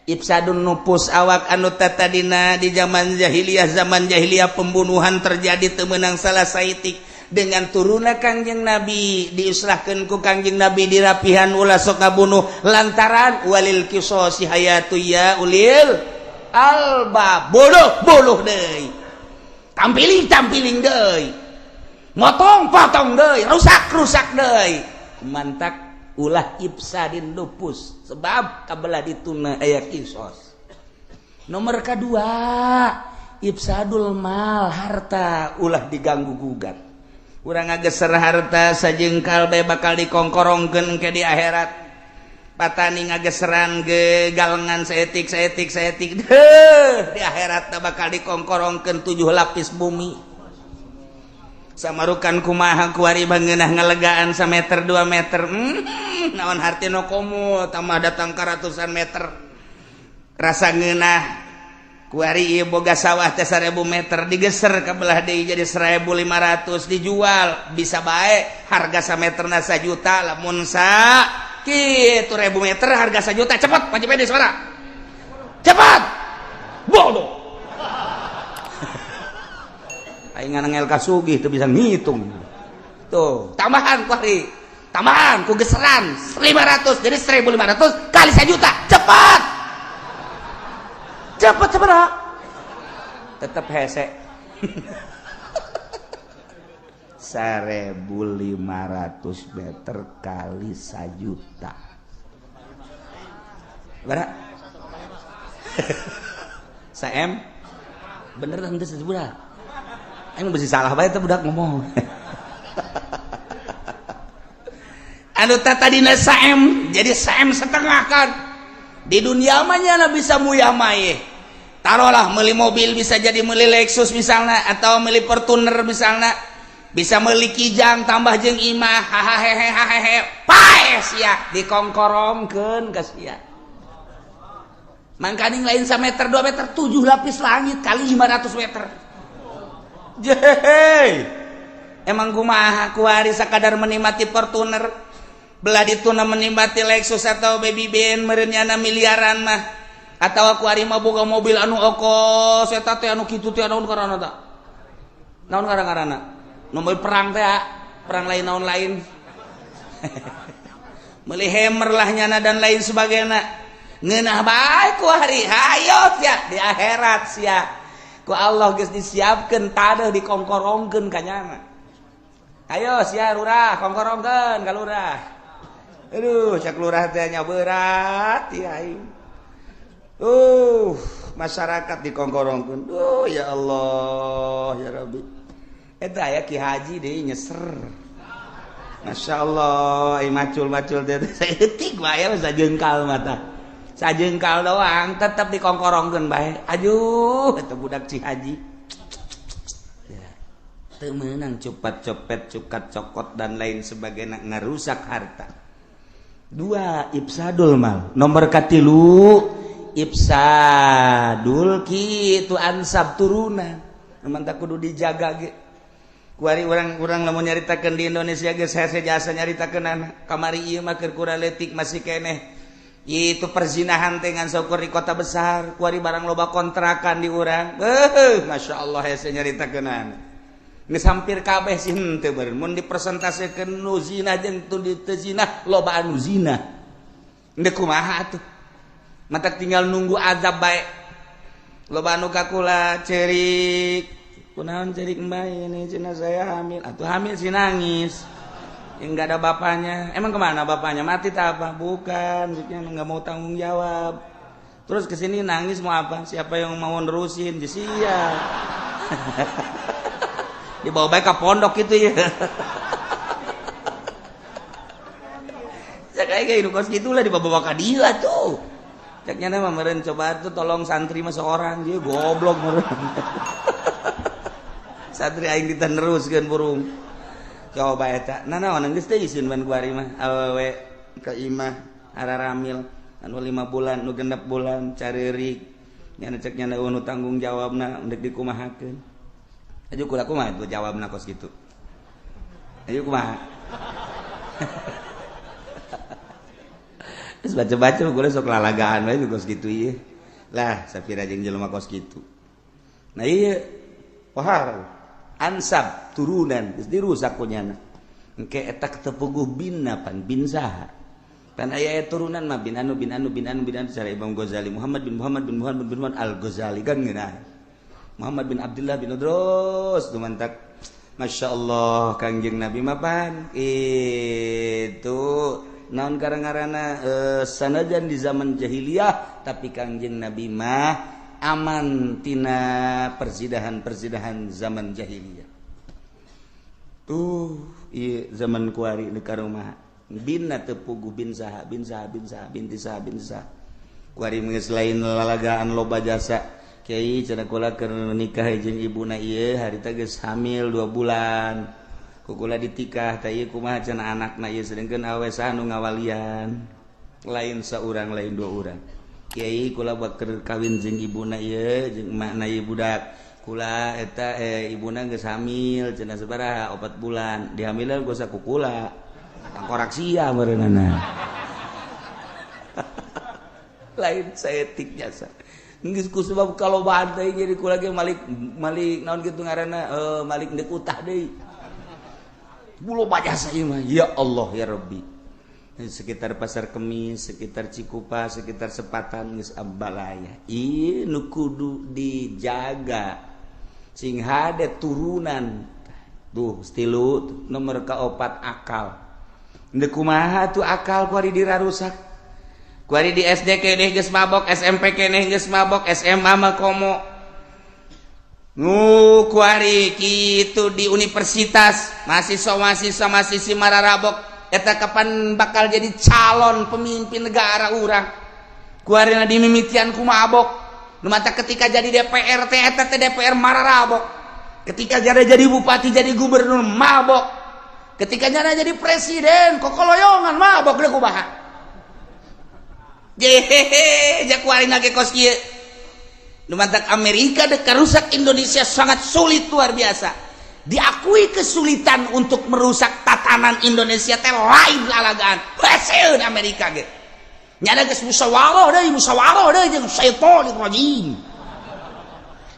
ifsadun nufus, awak anu tatadina di zaman jahiliyah, zaman jahiliyah pembunuhan terjadi teu meunang salah saitik. Dengan turuna Kangjeng Nabi diislahkeun ku Kangjeng Nabi dirapihan ulah sok ngabunuh lantaran walil qisasi hayatu ya ulil alba. Bodoh bodoh deui, tampiling tampiling deui, motong potong deui, rusak rusak deui. Mantak ulah ifsadin nufus sebab kabelah dituna aya kisos. Nomor kedua ifsadul mal, harta ulah diganggu gugat. Urang ngageser harta sajengkal bae bakal dikongkorongkeun ke di akhirat. Patani ngageseran ge galengan saetik saetik saetik deh di akhirat bakal dikongkorongkeun 7 lapis bumi. Samarukan kumaha kuari bangeunah ngalegaan sameter 2 meter. Naon hartina komo tambah datang ka ratusan meter. Rasa ngeunah kuari ieu boga sawah teh 1000 meter digeser ka belah deui jadi 1500 dijual bisa bae harga sameterna 1 juta lamun sa kitu 1000 meter harga 1 juta cepat Pak Cipede suara cepat bodoh aing nganangel ka sugih teu bisa ngitung tuh tambahan kuari tambahan ku geseran 500 jadi 1500 kali 1 juta cepat cepat cepat tetap hese 1500 meter kali 1 juta berapa? Saem bener henteu sebudak aing besi salah bae teh budak ngomong anu tadina saem jadi saem setengah kan di dunia mah nya bisa muyah maye taruhlah meuli mobil bisa jadi meuli Lexus misalnya atau meuli Fortuner misalnya bisa meuli Kijang tambah jeung imah hahaha pae sia dikongkorongkeun ka sia mangkaning lain sameter 2 meter 7 lapis langit kali 500 meter jehe emang kumaha kuari sakadar menikmati Fortuner belah dituna menikmati Lexus atau Baby Ben meureun nyana miliaran mah atau kuari mah boga mobil anu okos eta teh anu kitu teh naon karana ta naon karana nomor perang teh perang lain naon lain meuli Hammer lah nyana dan lain sebagainya ngeunah bae ku hari hayo sia di akhirat sia ku Allah geus disiapkeun tadeuh dikongkorongkeun ka nyana ayo sia lurah kongkorongkeun ka lurah aduh cak lurah teh nya berat ya aing masyarakat dikongkorongkeun duh ya Allah ya Rabbi eta aya Ki Haji deui nyeser Masya Allah ai macul-macul teh saeutik bae sajengkal mata sajengkal doang tetep dikongkorongkeun bae aduh eta budak Ki Haji ya teu meunang cepat copet cukat cokot dan lain sebagainya ngarusak harta dua ifsadul mal nomor katilu ifsadul kitu ansab turunan mantap kudu dijaga ge kuari urang-urang lamun nyaritakeun di Indonesia geus hese jasa nyaritakeun anak kamari ieu mah keur kuraletik masih keneh itu perzinahan teh ngan saukur di kota besar kuari barang loba kontrakan di urang beuh masyaallah hese nyaritakeun anak geus hampir kabeh sih henteu beureun mun dipresentasekeun nu zina jeung teu zina loba anu zina deuk kumaha atuh mata tinggal nunggu azab bae loba anu kakula cerik kunaon cerik mbak ini cina saya hamil atau hamil sih nangis yang nggak ada bapaknya emang kemana bapaknya mati tak apa bukan maksudnya nggak mau tanggung jawab terus kesini nangis mau apa siapa yang mau nerusin sia dibawa baik ke pondok gitu ya saya kayak hidup kos gitulah dibawa ke dia tuh ceknya nama meren coba tuh tolong santri mah seorang dia goblok meren santri aing diteneruskeun burung coba eta nah naon geus teh isin ban kuari mah awewe ka imah araramil anu 5 bulan nu 6 bulan careurik nya cek nya nu tanggung jawabna endek dikumahakeun aju kula kumaha tuh jawabna kos kitu ayo kumaha geus baca-baca gua sok lalagaan bae kos kitu ieu lah sapira jeung jelema kos kitu nah ieu wahar ansab turunan geus dirusak ku nyana engke eta tepuguh binna pan bin saha pan aya turunan mah bin anu bin anu bin anu bin anu cara Imam Ghazali Muhammad bin Muhammad bin Muhammad bin Muhammad Al Ghazali kan ngeunah Muhammad bin Abdullah bin Udrus dumantak Masya Allah Kangjeng Nabi mah pan itu naon karang-karana sanajan di zaman jahiliyah tapi Kangjeng Nabi mah aman tina persidahan-persidahan zaman jahiliyah tuh iya zaman kuari di karumah Binna teu puguh bin saha bin saha bin saha binti saha bin saha. Kuari geus lain lalagaan loba jasa. Kiai cenah kula keur nikah jeung ibuna ieu harita geus hamil 2 bulan. Ku kula ditikah tah ieu kumaha cenah anakna ieu sedengkeun awe saha nu ngawalian. Lain saurang lain dua urang. Kiai kula bakeur kawin jeung ibuna ieu jeung emakna ieu budak. Kula eta ibuna geus hamil cenah sabaraha 4 bulan. Dihamilan geus ku kula. Tangkorak sia meureunana. Lain saetik jasa. Geus ku sebab kalobaan teh jadi kula ge malik malik naon kitu ngaranna malik deuk utah deui. Loba jasa ieu mah ya Allah ya Rabbi. Sekitar Pasar Kemis, sekitar Cikupa, sekitar Sepatan geus abalaya. Ieu nu kudu dijaga. Sing hade turunan. Tuh stilu nomor kaopat akal. Deuk kumaha tuh akal kuari dirarusak. Kuari di SD keneh geus mabok, SMP keneh geus mabok, SMA mah komo. Nu kuari kitu di universitas, mahasiswa-mahasiswa masih mararabok. Eta kapan bakal jadi calon pemimpin negara urang? Kuari na dimimitian ku mabok. Nu mata ketika jadi DPR teh eta teh DPR mararabok. Ketika jadi bupati, jadi gubernur mabok. Ketika jadi presiden kokoloyongan mabok deui kumaha? Jehehe, jak kuari ge kos kieu. Nu mantak Amerika dek rusak Indonesia sangat sulit luar biasa. Diakui kesulitan untuk merusak tatanan Indonesia teh lain lalagaan. Haseun Amerika ge. Nyana geus musyawarah deui jeung syaitonir rajim.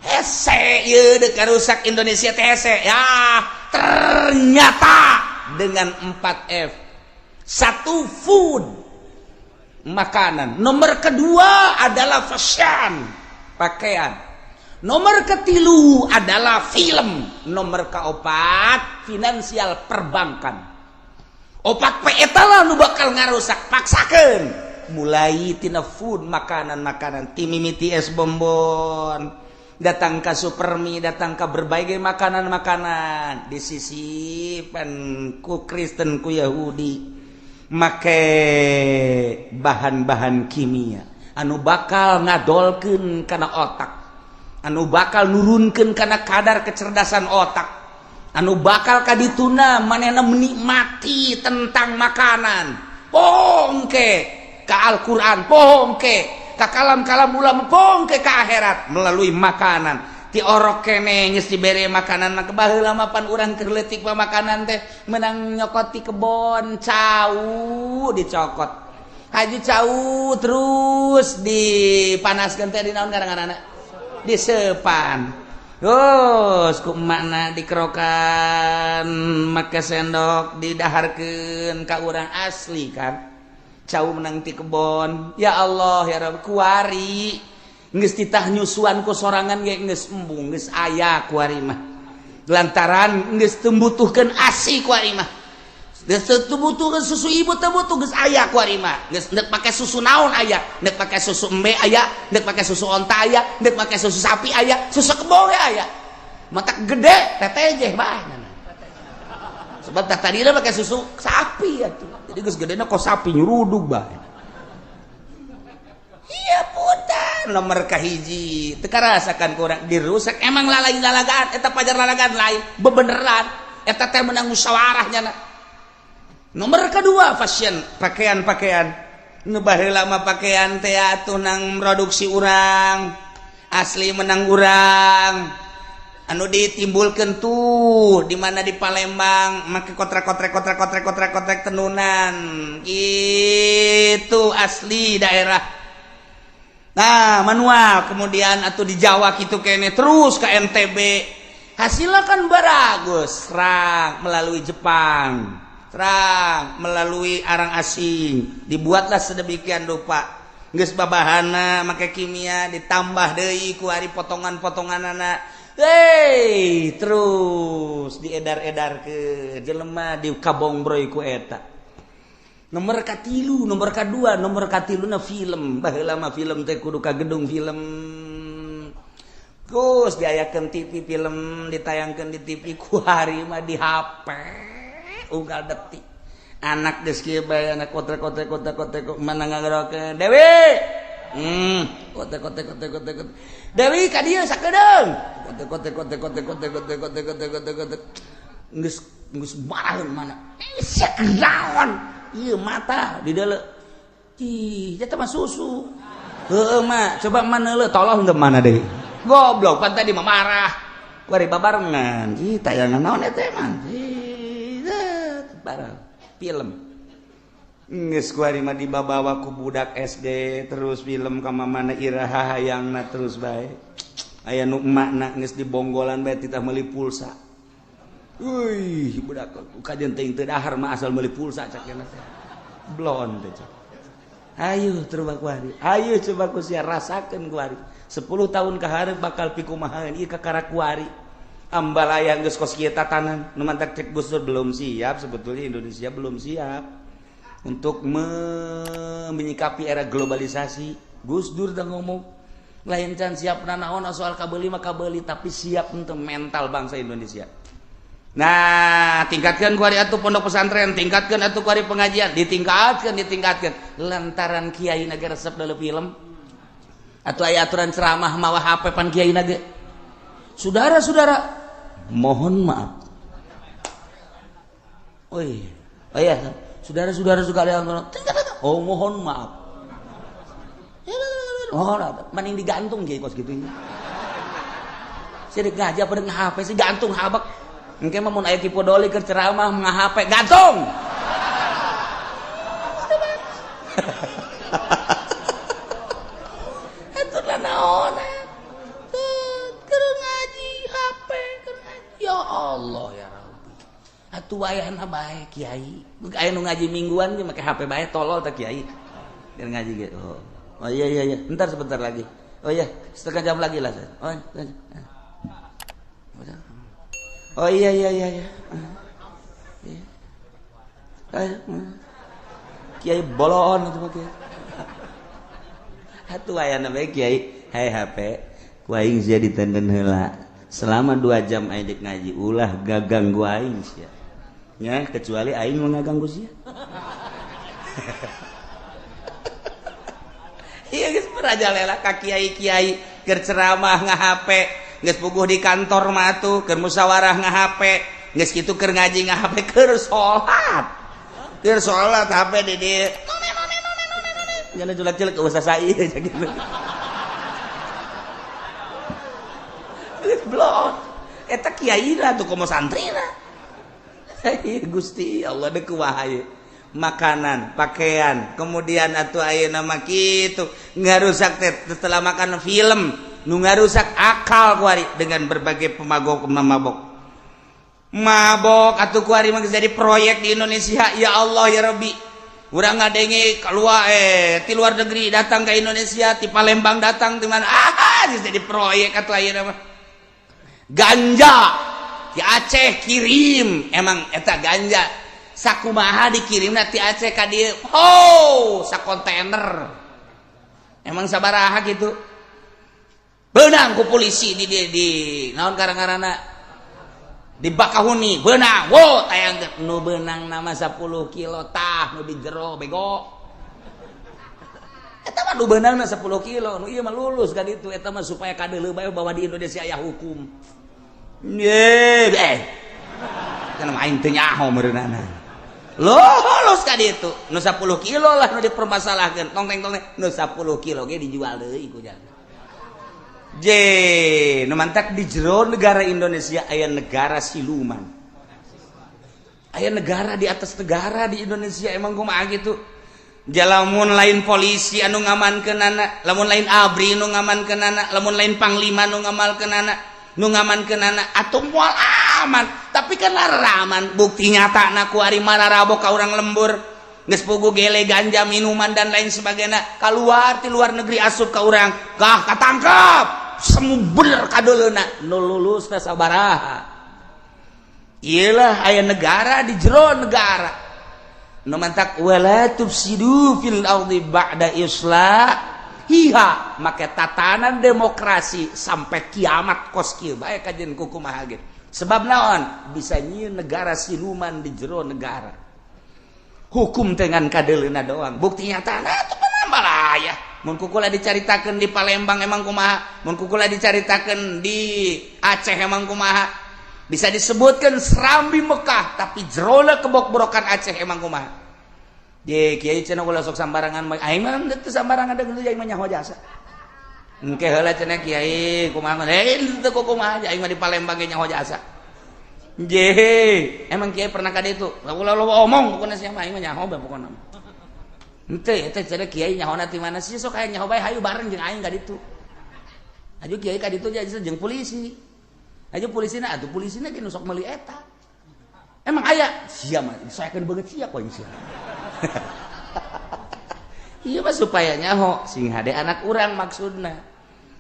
Hese ieu dek rusak Indonesia teh hese. Ya, ternyata dengan 4F. 1 food, makanan. Nomor kedua adalah fashion, pakaian. Nomor ketilu adalah film. Nomor keempat finansial perbankan. 4 P eta lah nu bakal ngarusak, paksakeun. Mulai tina food, makanan-makanan, ti mimiti es bonbon, datang ke Supermi, datang ke berbagai makanan-makanan disisipan ku Kristen, ku Yahudi, make bahan-bahan kimia anu bakal ngadolkeun kana otak, anu bakal nurunkeun kana kadar kecerdasan otak, anu bakal kadituna manehna menikmati tentang makanan. Pongke ka Al-Qur'an, pongke ka kalam-kalam ulama, pongke ka akhirat melalui makanan. Ti orok kene geus dibere makanan mah. Baheula mah pan urang keur leutik mah makanan teh menang nyokot ti kebon, cau dicokot. Haji cau terus dipanaskeun teh di naon ngaranna? Disepan. Terus ku emakna dikerokan make sendok didaharkeun ka urang, asli kan. Cau menang ti kebon. Ya Allah ya Rabb, kuari geus titah nyusuan ku sorangan ge geus embung, geus aya kuari mah. Lantaran geus teu butuhkeun ASI kuari mah. Geus teu butuhkeun susu ibu, teu butuh, geus aya kuari mah. Geus ndek pake susu naon aya, ndek pake susu embe aya, ndek pake susu onta aya, ndek pake susu sapi aya, susu kebo ge aya. Matak gede tetejeh bae. Sebab tak tadi pake susu sapi atuh. Jadi geus gedena kok sapi nyurudug bae. Iya putar nomor kahiji teu karasakan kurang dirusak emang lalain lalagaan eta pajar lalagaan lain bebeneran eta teh menang musyawarah nyana. Nomor kedua fashion, pakaian-pakaian. Nu baheula mah pakaian teh atuh nang produksi urang asli, menang urang anu ditimbulkeun tuh di mana di Palembang make kotrek-kotrek kotrek-kotrek kotrek-kotrek tenunan itu asli daerah. Nah, manual kemudian atau di Jawa gitu kene terus ke NTB, hasilnya kan baragus. Serang melalui Jepang, serang melalui arang asing, dibuatlah sedemikian rupa geus babahana make kimia, ditambah deui ku ari potongan-potonganana. Hei, terus diedar-edar ke jelema di kabongbroy ku eta. Nomor katilu, nomor kadua, nomor katilu na film. Baheula mah film teh kudu ka gedung film. Terus diayakeun TV, film ditayangkeun di TV, ku hari mah di HP unggal detik. Anak geus kieu bae anak kotek kotek kotek kotek mana ngagerokeun Dewi. Kotek kotek kotek kotek. Dewi ka dieu sakedeung. Kotek kotek kotek kotek kotek kotek kotek kotek kotek kotek. Geus geus maraheun mana. Sia kenaon? Ieu mata di deuleu. Ih, eta mah susu. Heueuh mah, coba mana leuh tolong teu mana deui. Goblok pan tadi mah marah. Kuari babarengan. Ih, tayangan naon eta emang? Ih, bareng film. Geus kuari mah dibabawa ku budak SD terus film ka mamana iraha hayangna terus bae. Aya nu emakna geus dibonggolan bae titah meuli pulsa. Uih, budak kajeun teuing teu dahar mah asal meuli pulsa cak cenah teh. Blon teh cak. Ayo coba kuari. Ayo coba ku sia rasakeun kuari. 10 tahun ka hareup bakal pikumahaeun ieu kakara kuari. Ambalaya geus kos kieu tatanan. Nu mantak cek Gus Dur belum siap, sebetulnya Indonesia belum siap untuk menyikapi era globalisasi. Gus Dur dah ngomong lain can siap nanaon soal kabeuli mah kabeuli, tapi siap untuk mental bangsa Indonesia. Nah, tingkatkan kuari atuh pondok pesantren, tingkatkan atuh kuari pengajian, ditingkatkan, ditingkatkan. Lantaran kiai naga resep dalam film atau aya aturan ceramah mawa HP pan kiai naga. Saudara-saudara, mohon maaf. Oh iya, oh iya, saudara-saudara sekalian, oh mohon maaf. Oh, mending digantung kiai kos gitu. Saya ngaji apa dengan HP sih gantung habak. Engke mah mun aya Ki Podoli keur ceramah nga-HP gantung. Atuh naon keur ngaji HP keur ngaji. Ya Allah ya Rabbi. Atuh wayahna bae kiai. Aya nu ngaji mingguan ge make HP bae tolol teh kiai. Keur ngaji ge. Oh. Oh iya iya iya, entar sebentar lagi. Oh iya, setengah jam lagi lah. Oh. Oh iya iya iya iya. Iya. Kiai bolon itu mah kiai. Atuh ayana bae kiai, hai HP, ku aing sia ditenden heula. Selama 2 jam aing dek ngaji ulah gaganggu aing sia. Nya kecuali aing mau ngaganggu sia. Iya geus merajalela ka kiai-kiai keur ceramah nga-HP. Geus puguh di kantor mah atuh keur musyawarah nga-HP, geus kitu keur ngaji nga-HP, keur salat. Keur salat HP di dieu. None none none none none. Nya julak-julak usah sai gitu. Geus blon. Eta kiaina tuh komo santrina. Gusti Allah deuk kumaha ieu. Makanan, pakaian, kemudian atuh ayeuna mah kitu ngarusak teh setelah makan film nu ngarusak akal kuari dengan berbagai pemabok mabok. Mabok atuh kuari mah jadi proyek di Indonesia. Ya Allah ya Rabbi. Urang ngadenge keluar ti luar negeri datang ke Indonesia, ti Palembang datang ti mana. Ah, jadi proyek atuh ayeuna mah. Ganja di Aceh kirim, emang eta ganja sakumaha dikirimna ti Aceh ka dieu. Oh, sakontainer. Emang sabaraha gitu. Benang ku polisi di naon karang-karana di Bakahuni benang, wo tayang nu benang nama 10 kilo tah nu di jero bego. Eta mah nu benangna 10 kilo, nu ieu mah lulus kan itu eta mah supaya kadeuleu bae bahwa di Indonesia aya hukum. Ye, kan mah aing teu nyaho meureunana. Lulus ka ditu, nu 10 kilo lah nu dipermasalahkeun, tong teng tong nu 10 kilo ge dijual deui ku jalma. J, nu mantak di jero negara Indonesia aya negara siluman. Aya negara di atas negara di Indonesia emang kumaha gitu. Lamun lain polisi anu ngamankeunana, lamun lain ABRI nu ngamankeunana, lamun lain panglima nu ngamalkeunana, nu ngamankeunana atuh moal aman. Tapi kan aman, bukti nyata ku ari mararabok ka urang lembur. Geus puguh gele ganja minuman dan lain sebagainya keluar ti luar negeri asup ka urang, kah katangkep. Semu bener kadoleuna nu lulus teh sabaraha. Iyalah aya negara di jero negara nu mantak wala tufsidu fil ardi ba'da islahiha, make tatanan demokrasi sampai kiamat kos kieu bae kajian kumaha ge. Sebab naon bisa nyieun negara siluman di jero negara. Hukum dengan kadeleuna doang. Bukti nyata nah itu ambalaya. Mun kukula dicaritakeun di Palembang emang kumaha, mun kukula dicaritakeun di Aceh emang kumaha. Bisa disebutkan Serambi Mekah, tapi jerona kebok-borokan Aceh emang kumaha. Ye kiai cenah ulah sok sambarangan, aing mah teu sambarangan deung aing mah nyaho jasa. Engke heula cenah kiai kumaha, teu kumaha aing mah di Palembang ge nyaho jasa. Je, emang kiai pernah ka ditu? Ulah loba omong pokona sia mah aing mah nyaho bae pokona. Henteu eta cenah kiai nyahona ti mana sih sok aya nyaho bae hayu bareng jeung aing ka ditu. Hayu kiai ka ditu jeung polisi. Hayu polisina atuh polisina ge nu sok meuli eta. Emang aya sia mah disoekeun beungeut sia ku aing sia. Ieu mah supaya nyaho sing hade anak urang maksudna.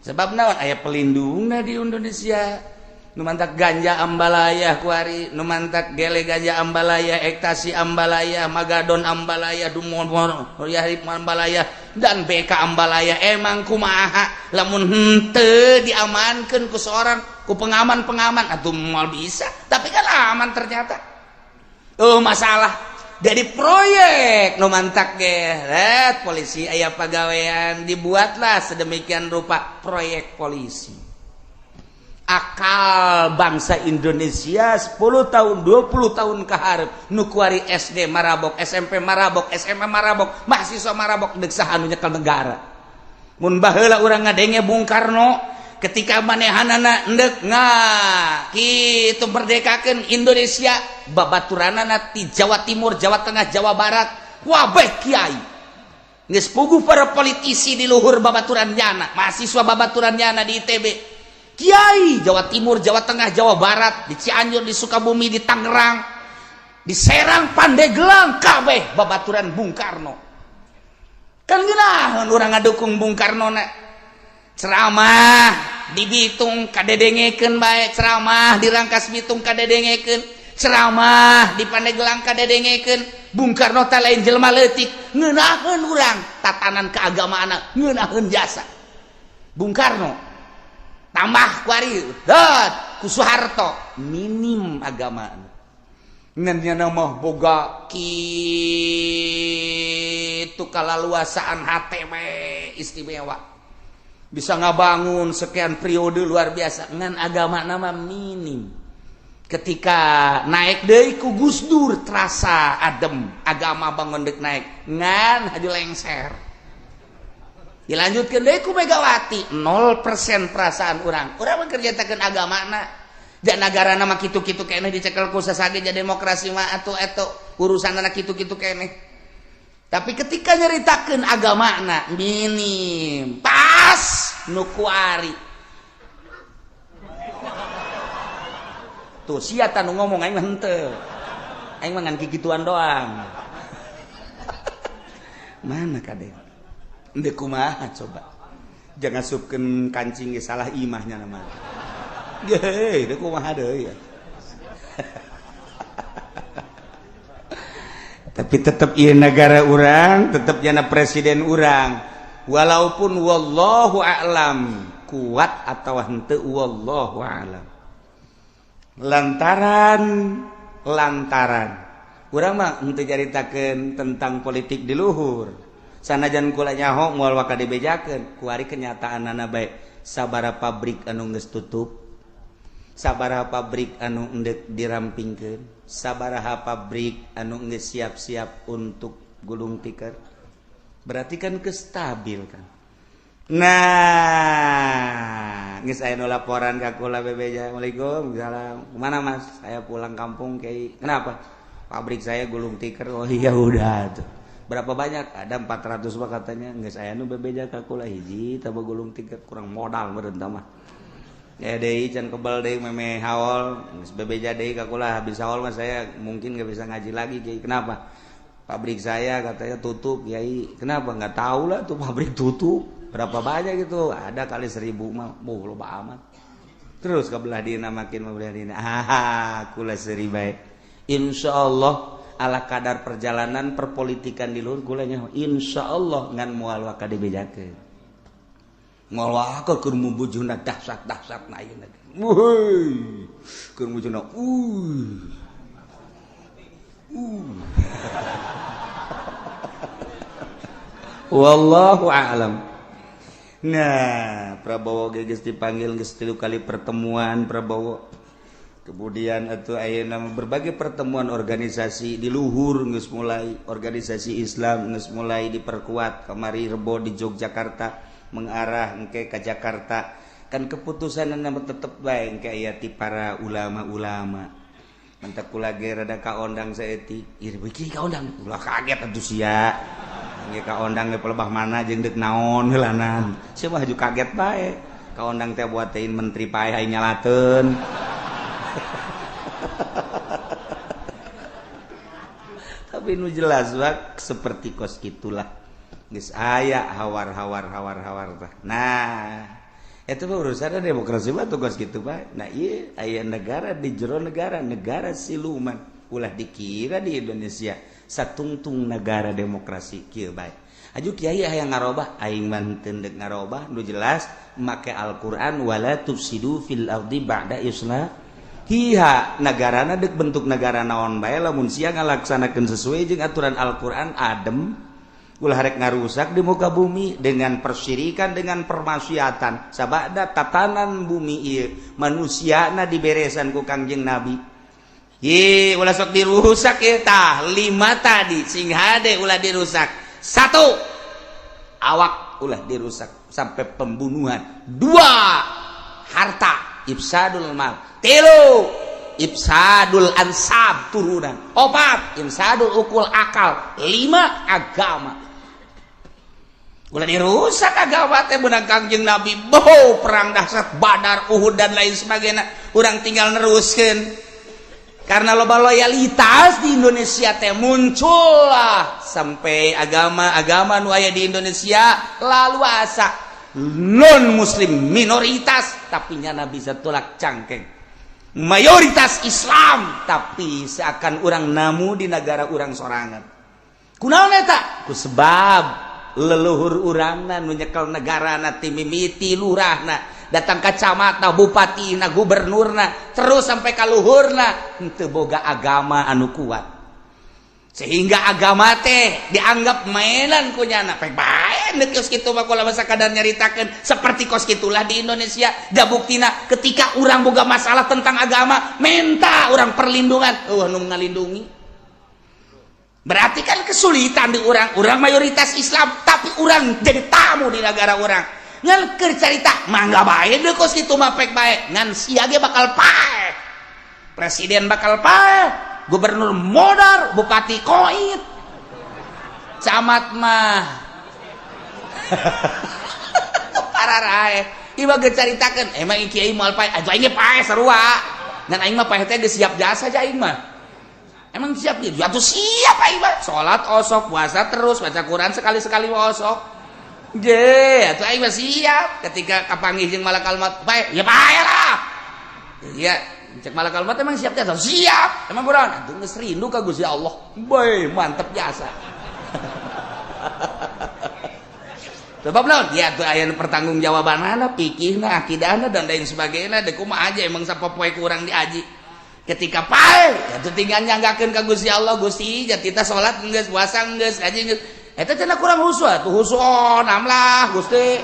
Sebab naon aya pelindungna di Indonesia. Nu mantak ganja ambalaya kuari, nu mantak gele ganja ambalaya, ektasi ambalaya, magadon ambalaya, dumon yahib ambalaya, dan BK ambalaya. Emang kumaha lamun henteu diamankeun ku seorang ku pengaman-pengaman atuh moal bisa, tapi kan aman ternyata. Oh masalah jadi proyek nu mantak ge polisi aya pagawean dibuatlah sedemikian rupa proyek polisi. Akal bangsa Indonesia 10 tahun 20 tahun kaharep nu kuari SD marabok, SMP marabok, SMA marabok, mahasiswa marabok deuk saha anu nyekel negara. Mun baheula urang ngadenge Bung Karno ketika manehanana endek nga kitu merdekakeun Indonesia babaturanana ti Jawa Timur, Jawa Tengah, Jawa Barat wabeh kiai. Geus puguh para politisi di luhur babaturan nyana, mahasiswa babaturan nyana di ITB. Kiai Jawa Timur, Jawa Tengah, Jawa Barat, di Cianjur, di Sukabumi, di Tangerang, di Serang, Pandeglang, kabeh babaturan Bung Karno. Kan geunaheun urang ngadukung Bung Karno na. Ceramah di Bitung kadedengekeun bae, ceramah di Rangkas Bitung kadedengekeun, ceramah di Pandeglang kadedengekeun. Bung Karno teh lain jelema leutik, ngeunaheun urang tatanan keagamaan, ngeunaheun jasa. Bung Karno tambah kuari dat ku Soeharto minim agama ngan nyana mah boga kitu kalaluasaan HTW istimewa bisa ngabangun sekian periode luar biasa ngan agama nama minim. Ketika naik deui ku Gus Dur terasa adem agama bangun dek naik ngan haju lengser. Dilanjutkan deui ku Megawati 0% perasaan urang. Urang mah kerjatakeun agamana. Dan nagarana mah kitu-kitu keneh dicekel ku sasage jadi demokrasi mah atuh eta urusanna kitu-kitu keneh. Tapi ketika nyeritakeun agamana minim, pas nu kuari. Tuh sia tah nu ngomong aing mah henteu. Aing mah ngan kikituan doang. Mana kade? Ndek kumaha coba. Jangan supkeun kancing ge salah imahnya nama. Geuh, deuk kumaha deui ya. Tapi tetep ieu negara urang, tetep jana presiden urang. Walaupun wallahu a'lam kuat atau henteu wallahu a'lam. Lantaran urang mah henteu caritakeun tentang politik di luhur. Sanajan kula nyaho moal waka dibejakeun kuari kenyataanana bae sabaraha pabrik anu geus tutup, sabaraha pabrik anu endek dirampingkeun, sabaraha pabrik anu geus siap-siap untuk gulung tikar. Berarti kan kestabil kan. Nah, geus aya nu laporan ka kula bebeja, "Assalamualaikum, salam. Kemana Mas?" "Saya pulang kampung kiai." "Kenapa?" "Pabrik saya gulung tikar." "Oh iya udah tuh." Berapa banyak? Ada 400 mah katanya. Geus aya nu bebeja ka kula hiji tah gulung tikar kurang modal meureun tah mah. Ya deui can kebal deui meme haol, geus bebeja deui ka kula habis haol mah saya mungkin enggak bisa ngaji lagi kiai. Kenapa? Pabrik saya katanya tutup kiai. Kenapa? Enggak tahu lah tuh pabrik tutup. Berapa banyak gitu? Ada kali 1000 mah. Boh loba amat. Terus ka belah dina makin belah dina. Ah, kula seuri bae. Insyaallah ala kadar perjalanan perpolitikan di luhur gulanya insyaallah ngan moal waka dibejakeun. Moal waka keur mubujuna dahsyat-dahsyat na ayeuna. Wuih. Keur mubujuna Wallahu a'lam. Nah, Prabowo geus dipanggil geus 3 kali pertemuan Prabowo. Kemudian atuh ayeuna berbagai pertemuan organisasi di luhur geus mulai, organisasi Islam geus mulai diperkuat. Kamari Rebo di Yogyakarta mengarah engke ka Jakarta. Kan keputusanna tetep bae engke aya ti para ulama-ulama. Mantak kula ge rada kaondang saeutik. Ieu beuki kaondang. Ulah kaget atuh sia. Engke kaondang ge pelebah mana jeung deuk naon heulanan. Sia mah haju kaget bae. Kaondang teh buatein menteri paeh aing nyalateun. Tapi nu jelas bak seperti kos gitulah. Geus aya hawar-hawar hawar-hawar tah. Nah, itu mah urusan demokrasi mah tugas gitu Pak. Nah iya aya negara di jero negara, negara siluman. Ulah dikira di Indonesia satungtung negara demokrasi kieu bae. Aju kiai hayang ngarobah, aing mah henteu deuk ngarobah, nu jelas make Al-Qur'an wala tufsidu fil ardi ba'da islahiha. Nagarana deuk bentuk negara naon bae lamun sia ngalaksanakeun sesuai jeung aturan Al-Qur'an adem. Ulah rek ngarusak di muka bumi dengan persyirikan, dengan permaksiatan. Sabada tatanan bumi ieu manusiana diberesan ku Kangjeng Nabi. Ye ulah sok dirusak ieu tah 5 tadi sing hade ulah dirusak. 1, awak ulah dirusak sampai pembunuhan. 2, harta ifsadul mal. 3, ifsadul ansab turunan. 4, ifsadul ukul akal. 5, agama. Ulah dirusak agama teh beunang Kangjeng Nabi. Boh perang dahsyat Badar, Uhud dan lain sebagainya. Urang tinggal neruskeun. Karena loba loyalitas di Indonesia teh muncullah sampai agama-agama nu aya di Indonesia lalu asa non muslim minoritas tapi nyana bisa tolak cangkeng. Mayoritas Islam tapi seakan urang namu di negara urang sorangan. Kunaon eta? Ku sebab leluhur urangna nu nyekel negarana ti mimiti lurahna datang ka camatna, bupatina, gubernurna, terus sampai ka luhurna henteu boga agama anu kuat. Sehingga agama teh dianggap mainan ku nyana. Pek bae deuk geus kitu mah kula sakadar nyaritakeun seperti kos kitulah di Indonesia. Da buktina ketika urang boga masalah tentang agama minta urang perlindungan, eueuh nu ngalindungi. Berarti kan kesulitan di urang, urang mayoritas Islam tapi urang jadi tamu di negara urang. Ngan keur carita mangga bae deui kos kitu mah pek bae, ngan sia ge bakal paeh. Presiden bakal paeh, gubernur modar, bupati koit. Camat mah pararae. Ieu mah geus caritakeun, emang kiai moal paeh, atuh aing ge paeh sarua. Ngan aing mah paeh teh geus siap jasa aja aing mah. Emang siap gitu? Atuh siap aing mah. Salat osok, puasa terus, baca Quran sekali-sekali osok. Je, atuh aing mah siap. Ketika kapanggih jeung malakal maut, paeh, ya paeh lah. Iya, cek malakal maut emang siap jasa? Siap. Emang kurang? Atuh geus rindu ka Gusti Allah. Bae, mantep jasa. Sebab naon? Ya atuh aya pertanggungjawabanana, fikihna, akidahna dan lain sebagainya. Deuk kumaha aja emang sapopoe kurang diaji. Ketika pae atuh tinggal nyanggakeun ka Gusti Allah, Gusti jatita salat geus, puasa geus, ngaji geus. Eta cenah kurang khusyuk atuh khusyuk namlah Gusti.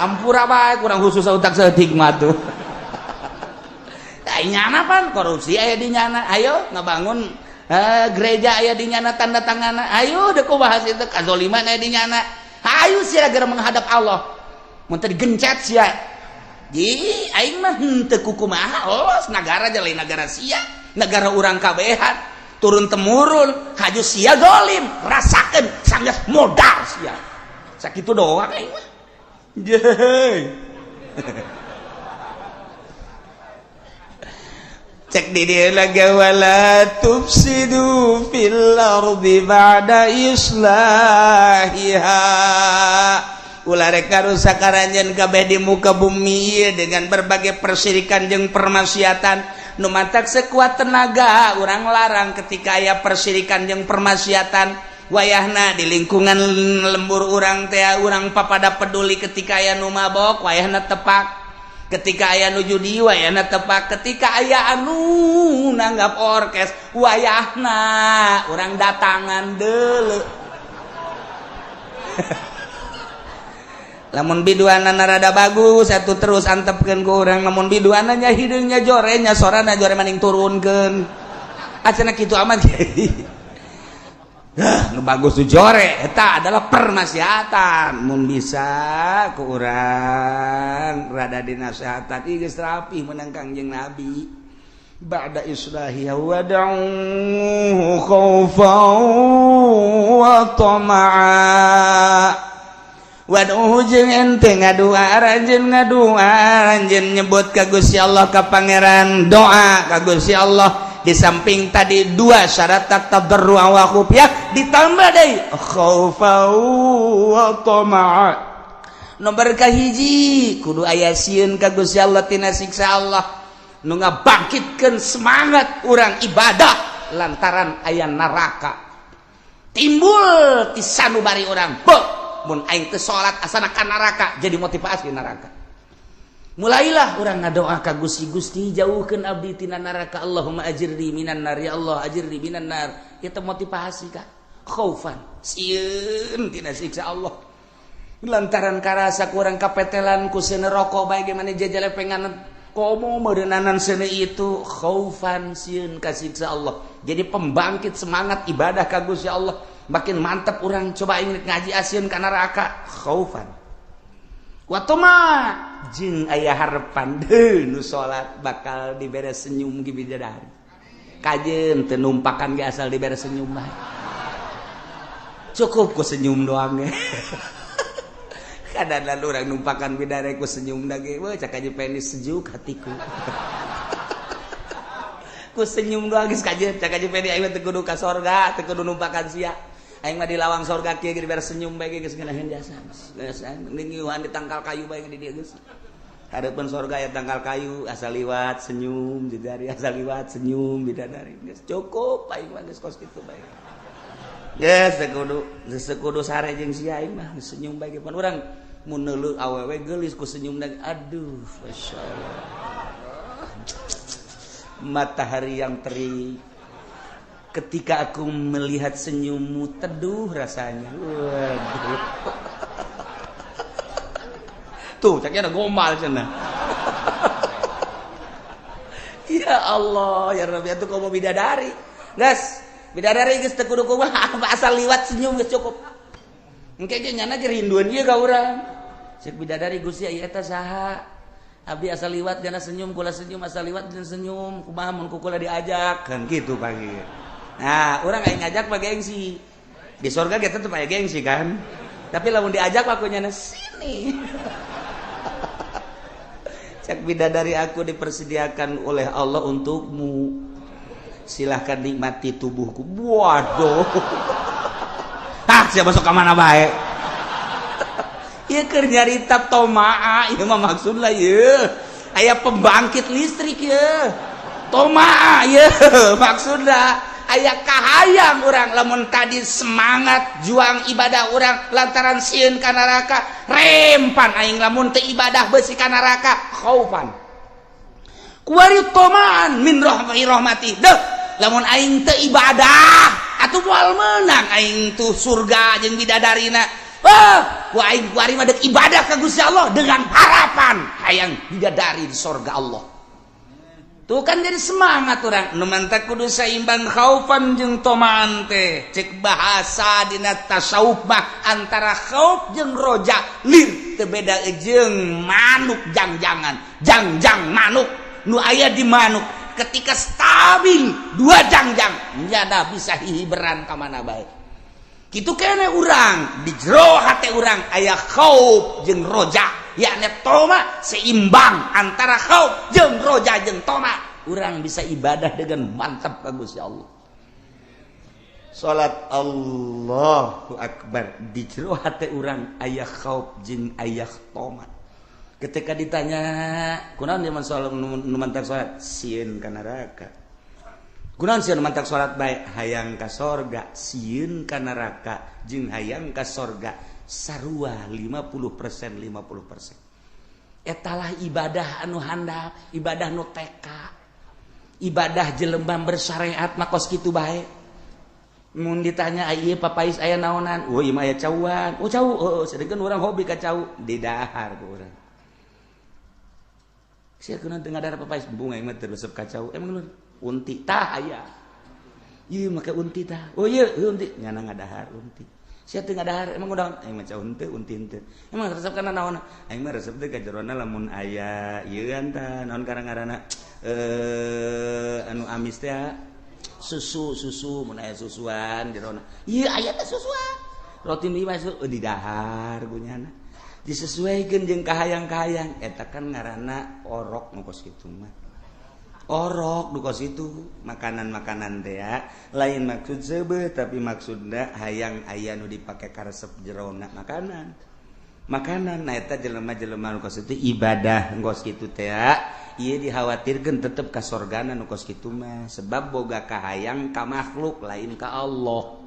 Ampura bae kurang khusyuk sautak saeutik mah tuh. Tah nyana pan korupsi aya di nyana, ayo ngabangun gereja aya di nyana tanda tanganna. Ayo deuk bahas itu kazoliman aya di nyana. Ayo sia geura menghadap Allah. Mun teu digencet sia. Ji, aing mah henteu kukumaha, los nagara aja lain nagara sia, nagara urang kabehan, turun temurun, haju sia dolim, rasakeun sanggeus modal sia. Sakitu doang aing mah. Jeh. Cek di dieu lagi wala tufsidu fil ardi ba'da islahiha. Ulah rek ngarusak karanjeun kabeh di muka bumi ieu dengan berbagai persirikan jeung permaksiatan. Nu matak sekuat tenaga urang larang ketika aya persirikan jeung permaksiatan. Wayahna di lingkungan lembur urang teh urang papada peduli ketika aya nu mabok wayahna tepak, ketika aya nu judi wayahna tepak, ketika aya anu nanggap orkes wayahna urang datangan deuleu. Lamun biduanana rada bagus atuh terus antepkeun ku urang. Lamun biduanana hideungnya jore nya sorana jore maning turunkeun. Acana kitu amat. Hah, nu bagus nu jore eta adalah permaksiatan. Mun bisa ku urang rada dinasehatan ieu geus rapi menang Kangjeng Nabi. Ba'da islahi wad'uhu khaufan wa tama'a. Waduh jeung ente ngadua anjeun, ngadua anjeun nyebut ka Gusti Allah, ka Pangeran, doa ka Gusti Allah. Di samping tadi dua syarat tadarru wa khufyah, ditambah deui khaufa wa tama'a. Nomor kahiji kudu aya sieun ka Gusti Allah tina siksa Allah nu ngabangkitkeun semangat urang ibadah lantaran aya neraka timbul ti sanubari urang. Beuh, mun aing teu salat asana ka neraka, jadi motivasi neraka. Mulailah urang ngadoa ka Gusti, "Gusti, jauhkeun abdi tina neraka. Allahumma ajirni minan nar, ya Allah, ajirni minan nar." Itu motivasi ka khaufan, sieun tina siksa Allah lantaran karasa kurang kapetelan ku seuneu rokok bae gimana jajalepengan komo meureunanan seuneu itu. Khaufan, sieun ka siksa Allah, jadi pembangkit semangat ibadah ka Gusti Allah. Makin mantap orang coba ingin ngaji asieun ka neraka, khaufan wa tama jeung aya harapan deuh nu salat bakal dibere senyum gi bidadari. Kajeun teu numpakan ge asal dibere senyum mah cukup ku senyum doang ge. Kadang urang numpakan bidadari ku senyum ge, weh, cak aja penis sejuk hatiku ku senyum doang geus. Kajeun cak aja penis aing teu kudu ka sorga, teu kudu numpakan sia. Aing mah di lawang sorga kieu ge dibere senyum bae geus ngeunaheun jasa. Geus ngiuhan di tangkal kayu bae di dieu geus. Hareupeun sorga aya tangkal kayu, asal liwat senyum bidadari, asal liwat senyum bidadari. Geus cukup aing mah geus kos kitu bae. Geus teu kudu sare jeung sia aing mah senyum bae ge. Pan urang mun neuleuh awewe geulis ku senyum, aduh, masyaallah. Matahari yang terik ketika aku melihat senyummu, teduh rasanya. Waduh, tuh caknya ada gombal cenah. Ya Allah ya Rabbi, atuh komo bidadari geus, bidadari geus teu kudu kumaha, asal liwat senyum geus cukup. Engke ge nyana ge rindueun ieu ka urang. Cek bidadari, "Gusti, ieu eta saha? Abdi asal liwat jana senyum, kula senyum, asal liwat jana senyum. Kumaha mun ku kula diajak?" Kan gitu pagi. Nah, urang aing ngajak mah gengsi. Di sorga kita tetep aya gengsi kan, tapi lamun diajak aku nyana sini. Cek bidadari, "Aku dipersediakan oleh Allah untukmu, silahkan nikmati tubuhku." Waduh, ah, siapa masuk ke mana baik. Ieu keur nyarita tomaa ieu mah, maksudna ieu aya pembangkit listrik ieu tomaa ieu maksudna aya kahayang urang. Lamun tadi semangat juang ibadah urang lantaran sieun ka neraka, rempan aing lamun teu ibadah beusi ka neraka, khaufan. Kuari tomaan min rahmati deh, lamun aing teu ibadah atuh moal menang aing tuh surga jeung bidadarina. Wah, ku aing kuari mah dek ibadah ka Gusti Allah dengan harapan hayang bidadari di sorga Allah. Tuh kan jadi semangat urang. Nu mantak kudu saimbang khaufan jeung tomaan teh. Cek bahasa dina tasawuf mah antara khauf jeung roja lir teu beda jeung manuk jang-jangan. Jang-jang manuk nu aya di manuk ketika stabil dua jang-jang nyada bisa hihiberan ka mana bae. Kitu kene urang di jero hate urang aya khauf jeung roja, yakni toma, seimbang antara khauf jeung roja jeung toma, urang bisa ibadah dengan mantap ka Gusti Allah. Salat, Allahu akbar, di jero hate urang aya khauf jeung aya toma. Ketika ditanya, "Kunaon zaman salat nu mantak salat?" "Sieun ka neraka." "Kunaon sieun mantak salat bae?" "Hayang ka sorga." Sieun ka neraka jeung hayang ka sorga sarua 50% 50%. Etalah ibadah anu handap, ibadah nu TK, ibadah jelema bersyariat mah kos kitu bae. Mun ditanya, "Ieu papais aya naonan?" "Oh, ieu mah aya cauan." "Oh, cau." Oh, sedengkeun urang hobi ka cau, didahar ku urang. Sia kunaon teu ngadahar papais? "Bunga mah teu resep ka cau." "Emang nu unti tah aya. Ieu make unti tah." "Oh, ieu unti." Nyana ngadahar unti. Sia teu ngadahar, emang udah aing mah cau henteu, unti henteu. "Emang resep kana naon?" "Aing mah resep teh ka jerona lamun aya ieu tah, naon karang-ngaranna, anu amis teh, susu susu, mun aya susuan jerona." "Ieu aya teh susuan." Roti nu masuk di dahar ku nyana. Disesuaikan jeung kahayang-kahayang eta kan ngaranna orok nu kos kitu mah. Orok nu kos itu makanan-makanan teh ya, lain maksud seubeuh, tapi maksudna hayang aya nu dipake karesep jerona makanan. Makanan, nah, eta jelema-jelema nu kos itu ibadah kos kitu teh ieu dikhawatirkeun tetep ka sorgana nu kos kitu mah, sebab boga kahayang ka makhluk, lain ka Allah.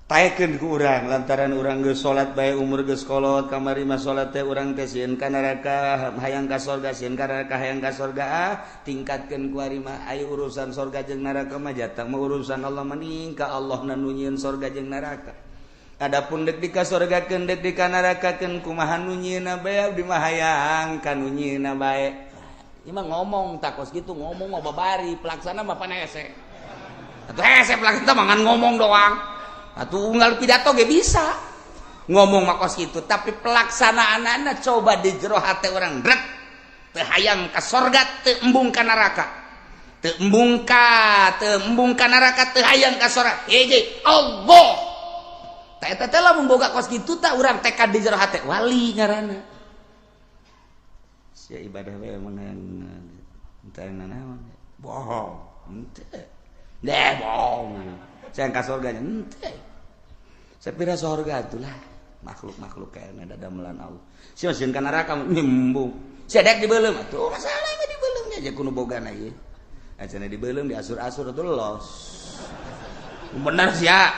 Taekeun ku urang, lantaran urang geus salat bae, umur geus kolot kamari mah salat teh, urang teh sieun ka neraka hayang ka sorga, sieun ka neraka hayang ka sorga. Ah, tingkatkeun ku ari mah. Aya urusan sorga jeung neraka mah jatah mah urusan Allah, mending ka Allah nu nyieun sorga jeung neraka. Adapun dek di ka sorgakeun, dek di ka nerakakeun, kumaha nu nyieunna bae, abdi mah hayang ka nu nyieunna bae. Ieu mah ngomong tak kos kitu, ngomong mah babari, pelaksana mah pan hese. Atuh hese pelaksana mah ngan ngomong doang. Atuh unggal pidato ge bisa ngomong mah kos kitu, tapi pelaksanaanana coba di jero hate urang rek teu hayang ka sorga, teu embung ka neraka, teu embung ka neraka, teu hayang ka sorga, hiji Allah. Tah, eta teh lamun boga kos kitu tah, urang tekad di jero hate, wali ngaranna. Sia ibadah we emang hayang teu nanaon, bohong henteu deh, bohong. Saya ka surga henteu, sapira surga itulah makhluk-makhluk kayaknya dadamelan Allah. Sia sieun ka neraka, nyembung. Sia dek dibeuleum atuh, masalah mah dibeuleum aja kudu bogana ieu. Acana dibeuleum, diasur-asur atuh los. Bener sia.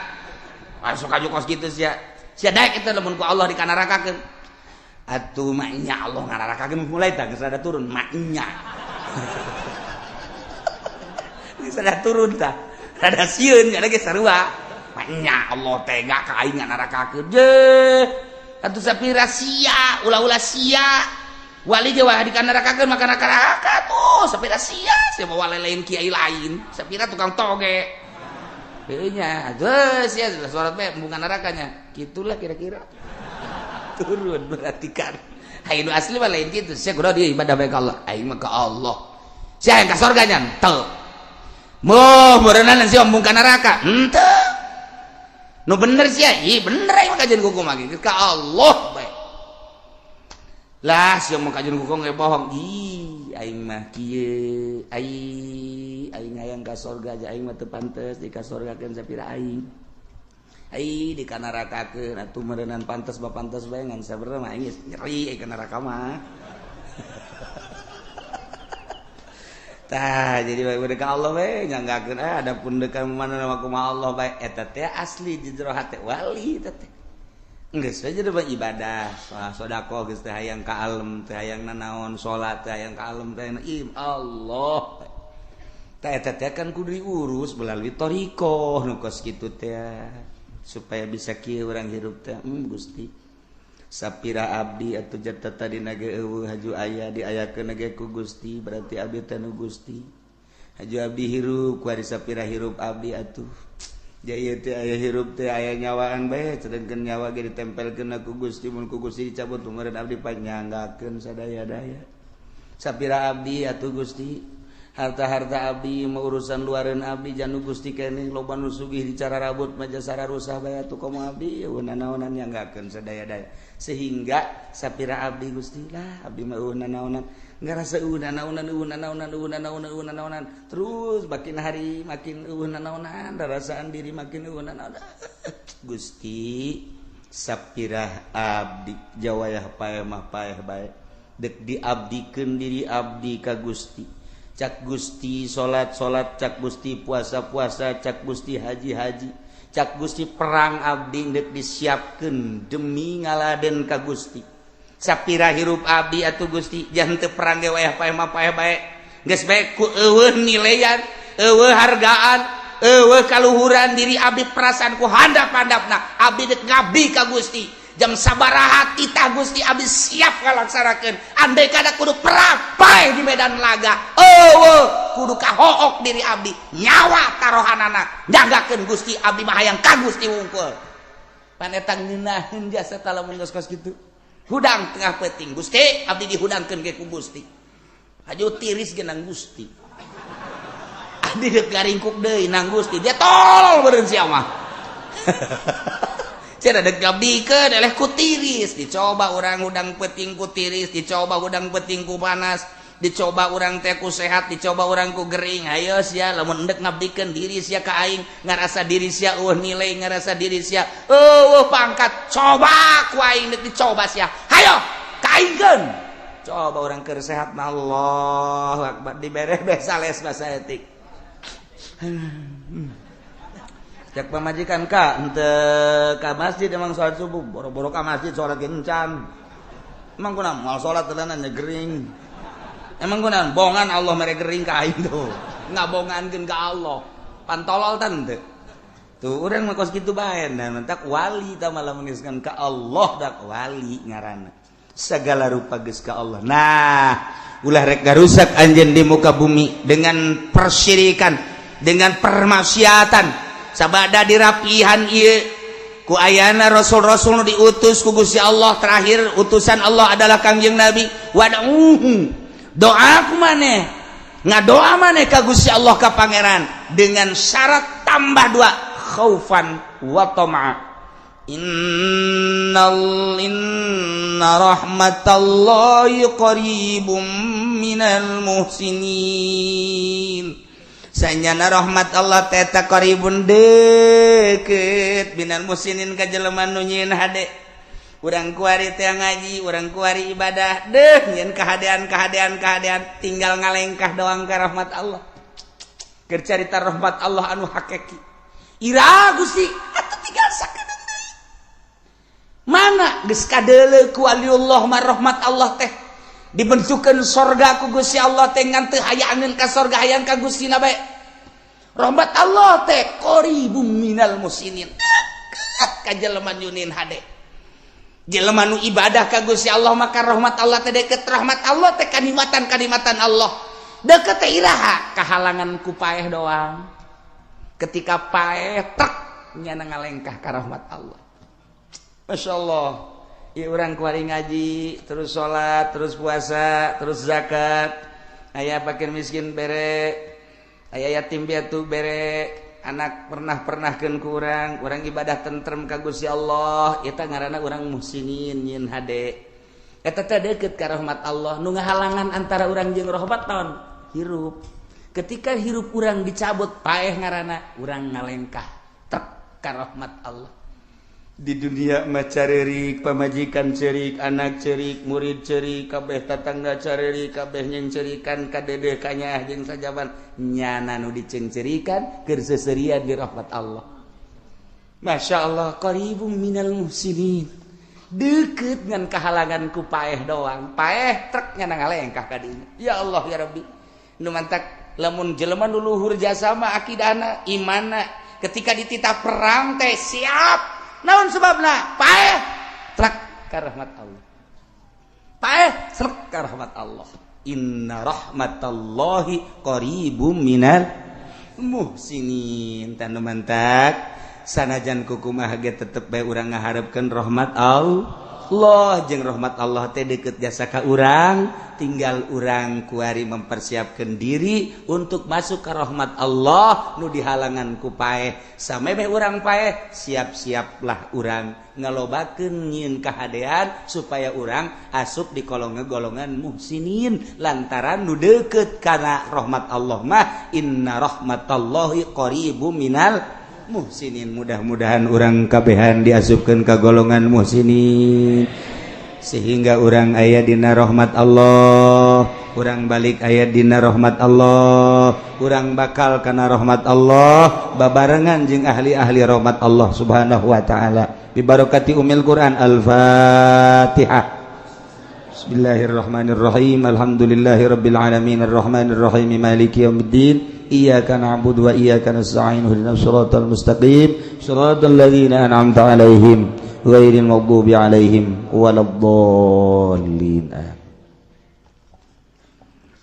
Masuk aja kos kitu sia. Sia daek eta lamun ku Allah dikanarakakeun. Atuh maknya Allah ngararakakeun mulai tah geus rada turun maknya. Geus rada turun tah. Rada sieun nya geus sarua. Maknya Allah tega ka aing ngararakakeun. Je. Atuh sapira sia, ulah-ulah sia. Wali ge wah dikanarakakeun maka neraka tuh sapira sia, sia wali lain kiai lain, sapira tukang toge. Heuh nya, atuh sia surat bae embungan nerakanya. Gitulah kira-kira. Turun berarti kan. Hayu nu asli mah lain kitu. Sia kudu dia ibadah bae ka Allah. Aing mah ka Allah. Sia yang ka sorga nya henteu. Moh meureunana sia embung ka neraka. Henteu. Nu bener sia, ih bener aing mah kajian kuku mah ka Allah bae. Lah sia mah kajian kuku ge bohong. Ih aing mah kieu, aing aing hayang ka sorga aja, aing mah teu pantes di ka sorgakeun sapira aing. Ai di kanarakakeun atuh meureunan pantes mah pantes bae, ngan sabenerna mah aing geus nyeri ai ka neraka mah. Tah jadi bae ka Allah we nyanggakeun, ah adapun deuk mana mah kumaha Allah bae, eta teh asli di jero hate wali eta teh. Geus we jadi ibadah, sedekah geus teh hayang ka alem, teh hayang nanaon, salat teh hayang ka alem, teh im Allah. Tah eta teh kan kudu diurus melalui thariqah nu kos kitu teh supaya bisa kieu urang hirup teh. Gusti, sapira abdi atuh jata tadi nage eueuh haju aya diayakeun ge ku Gusti, berarti abdi teh nu Gusti. Haju abdi hirup ku ari sapira hirup abdi atuh. Jaya teh aya hirup teh aya nyawaan bae, sedengkeun nyawa ge ditempelkeun ku Gusti, mun ku Gusti dicabut meureun abdi panyanggakeun sadaya-daya. Sapira abdi atuh Gusti, harta-harta abdi mau urusan luareun abdi janu Gusti keneh, loba nu sugih dicara rabut majasara rusah bae atuh komo abdi eueuh nanaonan, nyanggakeun sadaya-daya. Sehingga sapira abdi Gusti lah, abdi mah eueuh nanaonan, ngarasa eueuh nanaonan, eueuh nanaonan, eueuh nanaonan, eueuh nanaonan, terus makin hari makin eueuh nanaonan, rarasaan diri makin eueuh nanaonan. Gusti, sapira abdi jawayah paeh mah paeh bae, dek diabdikeun diri abdi ka Gusti. Cak Gusti salat-salat, cak Gusti puasa-puasa, cak Gusti haji-haji, cak Gusti perang, abdi dek disiapkeun demi ngaladen ka Gusti. Sapira hirup abdi atuh Gusti, jangan teu perang ge wayah paeh mah paeh bae, geus bae ku eueuh nilean, eueuh hargaan. Eueuh kaluhuran diri abdi perasaanku handap-handapna abdi dek ngabdi ka Gusti. Jam sabaraha titah Gusti abdi siap ngalaksanakeun. Andai kada kudu perang paeh di medan laga. Eueuh kudu kahook diri abdi nyawa tarohanana jagakeun Gusti abdi mah hayang ka Gusti wungkul. Pan eta ngeunaheun jasa lamun geus kos kitu. Hudang tengah peuting Gusti abdi dihudangkeun ge ku Gusti. Haju tiris ge nang Gusti. Abdi dek garingkuk deui nang Gusti. Dia tolol beureun sia mah. Cenah dek ngabdikeun eleh ku tiris, dicoba urang hudang peuting ku tiris, dicoba hudang peuting ku panas, dicoba urang teh ku sehat, dicoba urang ku gering. Ayo sia lamun endek ngabdikeun diri sia ka aing, ngarasa diri sia eueuh nilai, ngarasa diri sia eueuh pangkat, coba ku aing dek dicoba sia. Hayo ka aingkeun. Coba urang keur sehat mah Allahu akbar dibere beh sales bahasa etik. Cek pamajikan ka henteu ka masjid emang salat subuh, boro-boro ka masjid salat ge encan. Emang kunaon moal salat teuleuna gering. Emang kunaon bongan Allah mere gering ka aing tuh. Ngabongankeun ka Allah. Pan tolol tan teu. Tuh urang mah kos kitu bae dan mentak wali tah malah meniskan ka Allah dak wali ngaranna. Segala rupa geus ka Allah. Nah, ulah rek garusak anjeun di muka bumi dengan persyirikan, dengan permaksiatan. Sabada dirapihan ieu ku ayana rasul-rasul nu diutus ku Gusti Allah, terakhir utusan Allah adalah Kangjeng Nabi. Wad'uhu, doa ku maneh, ngadoa maneh ka Gusti Allah ka Pangeran dengan syarat tambah dua, khaufan wa tama'a. Innal inna rahmatallahi qaribum minal muhsinin. Sanyana rahmat Allah teta qaribun deket minal muhsinin ka jelema nu nyieun hade. Urang kuari teh ngaji, urang kuari ibadah, deh nyieun kahadean kahadean kahadean, tinggal ngalengkah doang ka rahmat Allah. Keur carita rahmat Allah anu hakiki. Ira Gusti atuh tinggal sakedeung deui. Mana geus kadeuleu ku waliullah mah rahmat Allah teh dibentukeun sorga ku Gusti Allah teh ngan teu hayangeun ka sorga hayang ka Gustina bae. Rahmat Allah teh qaribum minal muhsinin, deket ka jelema nyieun hade. Jelema nu ibadah ka Gusti Allah maka rahmat Allah teh deket. Rahmat Allah teh kanikmatan-kanikmatan Allah deket teh iraha kahalangan ku paeh doang. Ketika paeh trek nyana ngalengkah ka rahmat Allah. Masya Allah. Ya urang kuari ngaji, terus sholat, terus puasa, terus zakat. Aya fakir miskin bere, aya yatim piatu bere, anak pernah-pernahkeun ku urang, urang ibadah tentrem ka Gusti Allah, eta ngaranna urang muhsinin nyieun hade. Eta teh deukeut ka rahmat Allah. Nu ngahalangan antara urang jeung rahmat naon? Hirup. Ketika hirup urang dicabut paeh ngaranna, urang ngalengkah trek ka rahmat Allah. Di dunia mah carerik, pamajikan cerik, anak cerik, murid cerik, kabeh tatangga carerik, kabeh nyengcerikan ka dedeh kanyaah jeung sajaban nyana nu dicengcerikan keur seserian di rahmat Allah. Masya Allah, qaribum minal muhsinin. Deket ngan kahalangan ku paeh doang. Paeh trek nyana ngalengkah ka dinya. Ya Allah ya Rabbi. Nu mantak lamun jelema nu luhur jasa mah akidahna, imanna ketika dititah perang teh siap. Naon sebabna? Paeh trek ka rahmat Allah. Paeh trek ka rahmat Allah. Inna rahmatallahi qaribum minal muhsinin. Tanu mantak sanajan kukumaha ge tetep bae urang ngaharepkeun rahmat Allah jeung rahmat Allah teh deket jasa ka urang, tinggal urang kuari mempersiapkan diri untuk masuk ke rahmat Allah nu dihalangan ku paeh. Samemeh urang paeh, siap-siaplah urang ngalobakeun nyieun kahadean supaya urang asup di golongan muhsinin lantaran nu deket kana rahmat Allah mah inna rahmatallahi qaribum minal muhsinin. Mudah-mudahan urang kabehan diasupkeun ka golongan muhsinin sehingga urang aya dina rahmat Allah, urang balik aya dina rahmat Allah, urang bakal kana rahmat Allah babarengan jeung ahli-ahli rahmat Allah subhanahu wa ta'ala. Bi barakati umil Quran. Al-Fatihah. Bismillahirrahmanirrahim. Alhamdulillahirabbil alamin arrahmanirrahim maliki yaumiddin. Iyyaka na'budu wa iyyaka nasta'in. Ihdinas siratal mustaqim, siratal ladzina an'amta 'alaihim, ghairil maghdubi 'alaihim waladdallin.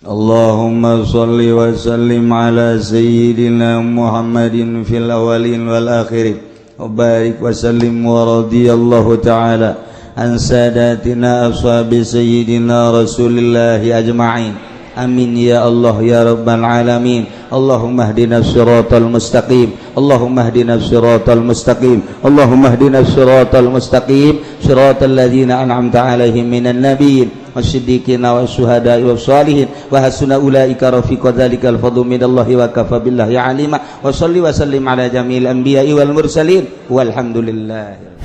Allahumma salli wa sallim ala sayyidina Muhammadin fil awwalin wal akhirin wa barik wa sallim wa radiyallahu ta'ala an sadatina ashabi sayyidina Rasulillahi ajma'in. Amin ya Allah ya rabbal alamin. Allahumma hdina siratal mustaqim. Allahumma hdina siratal mustaqim. Allahumma hdina siratal mustaqim, siratal ladzina an'amta alaihim minan nabiyyin wasiddiqina wasyuhada'i wassalihin wa hasuna ulaika rafiqa. Dzalikal fadlu minallahi wa kafa billahi alima. Wa salli wa sallim ala jami'il anbiya'i wal mursalin, walhamdulillah.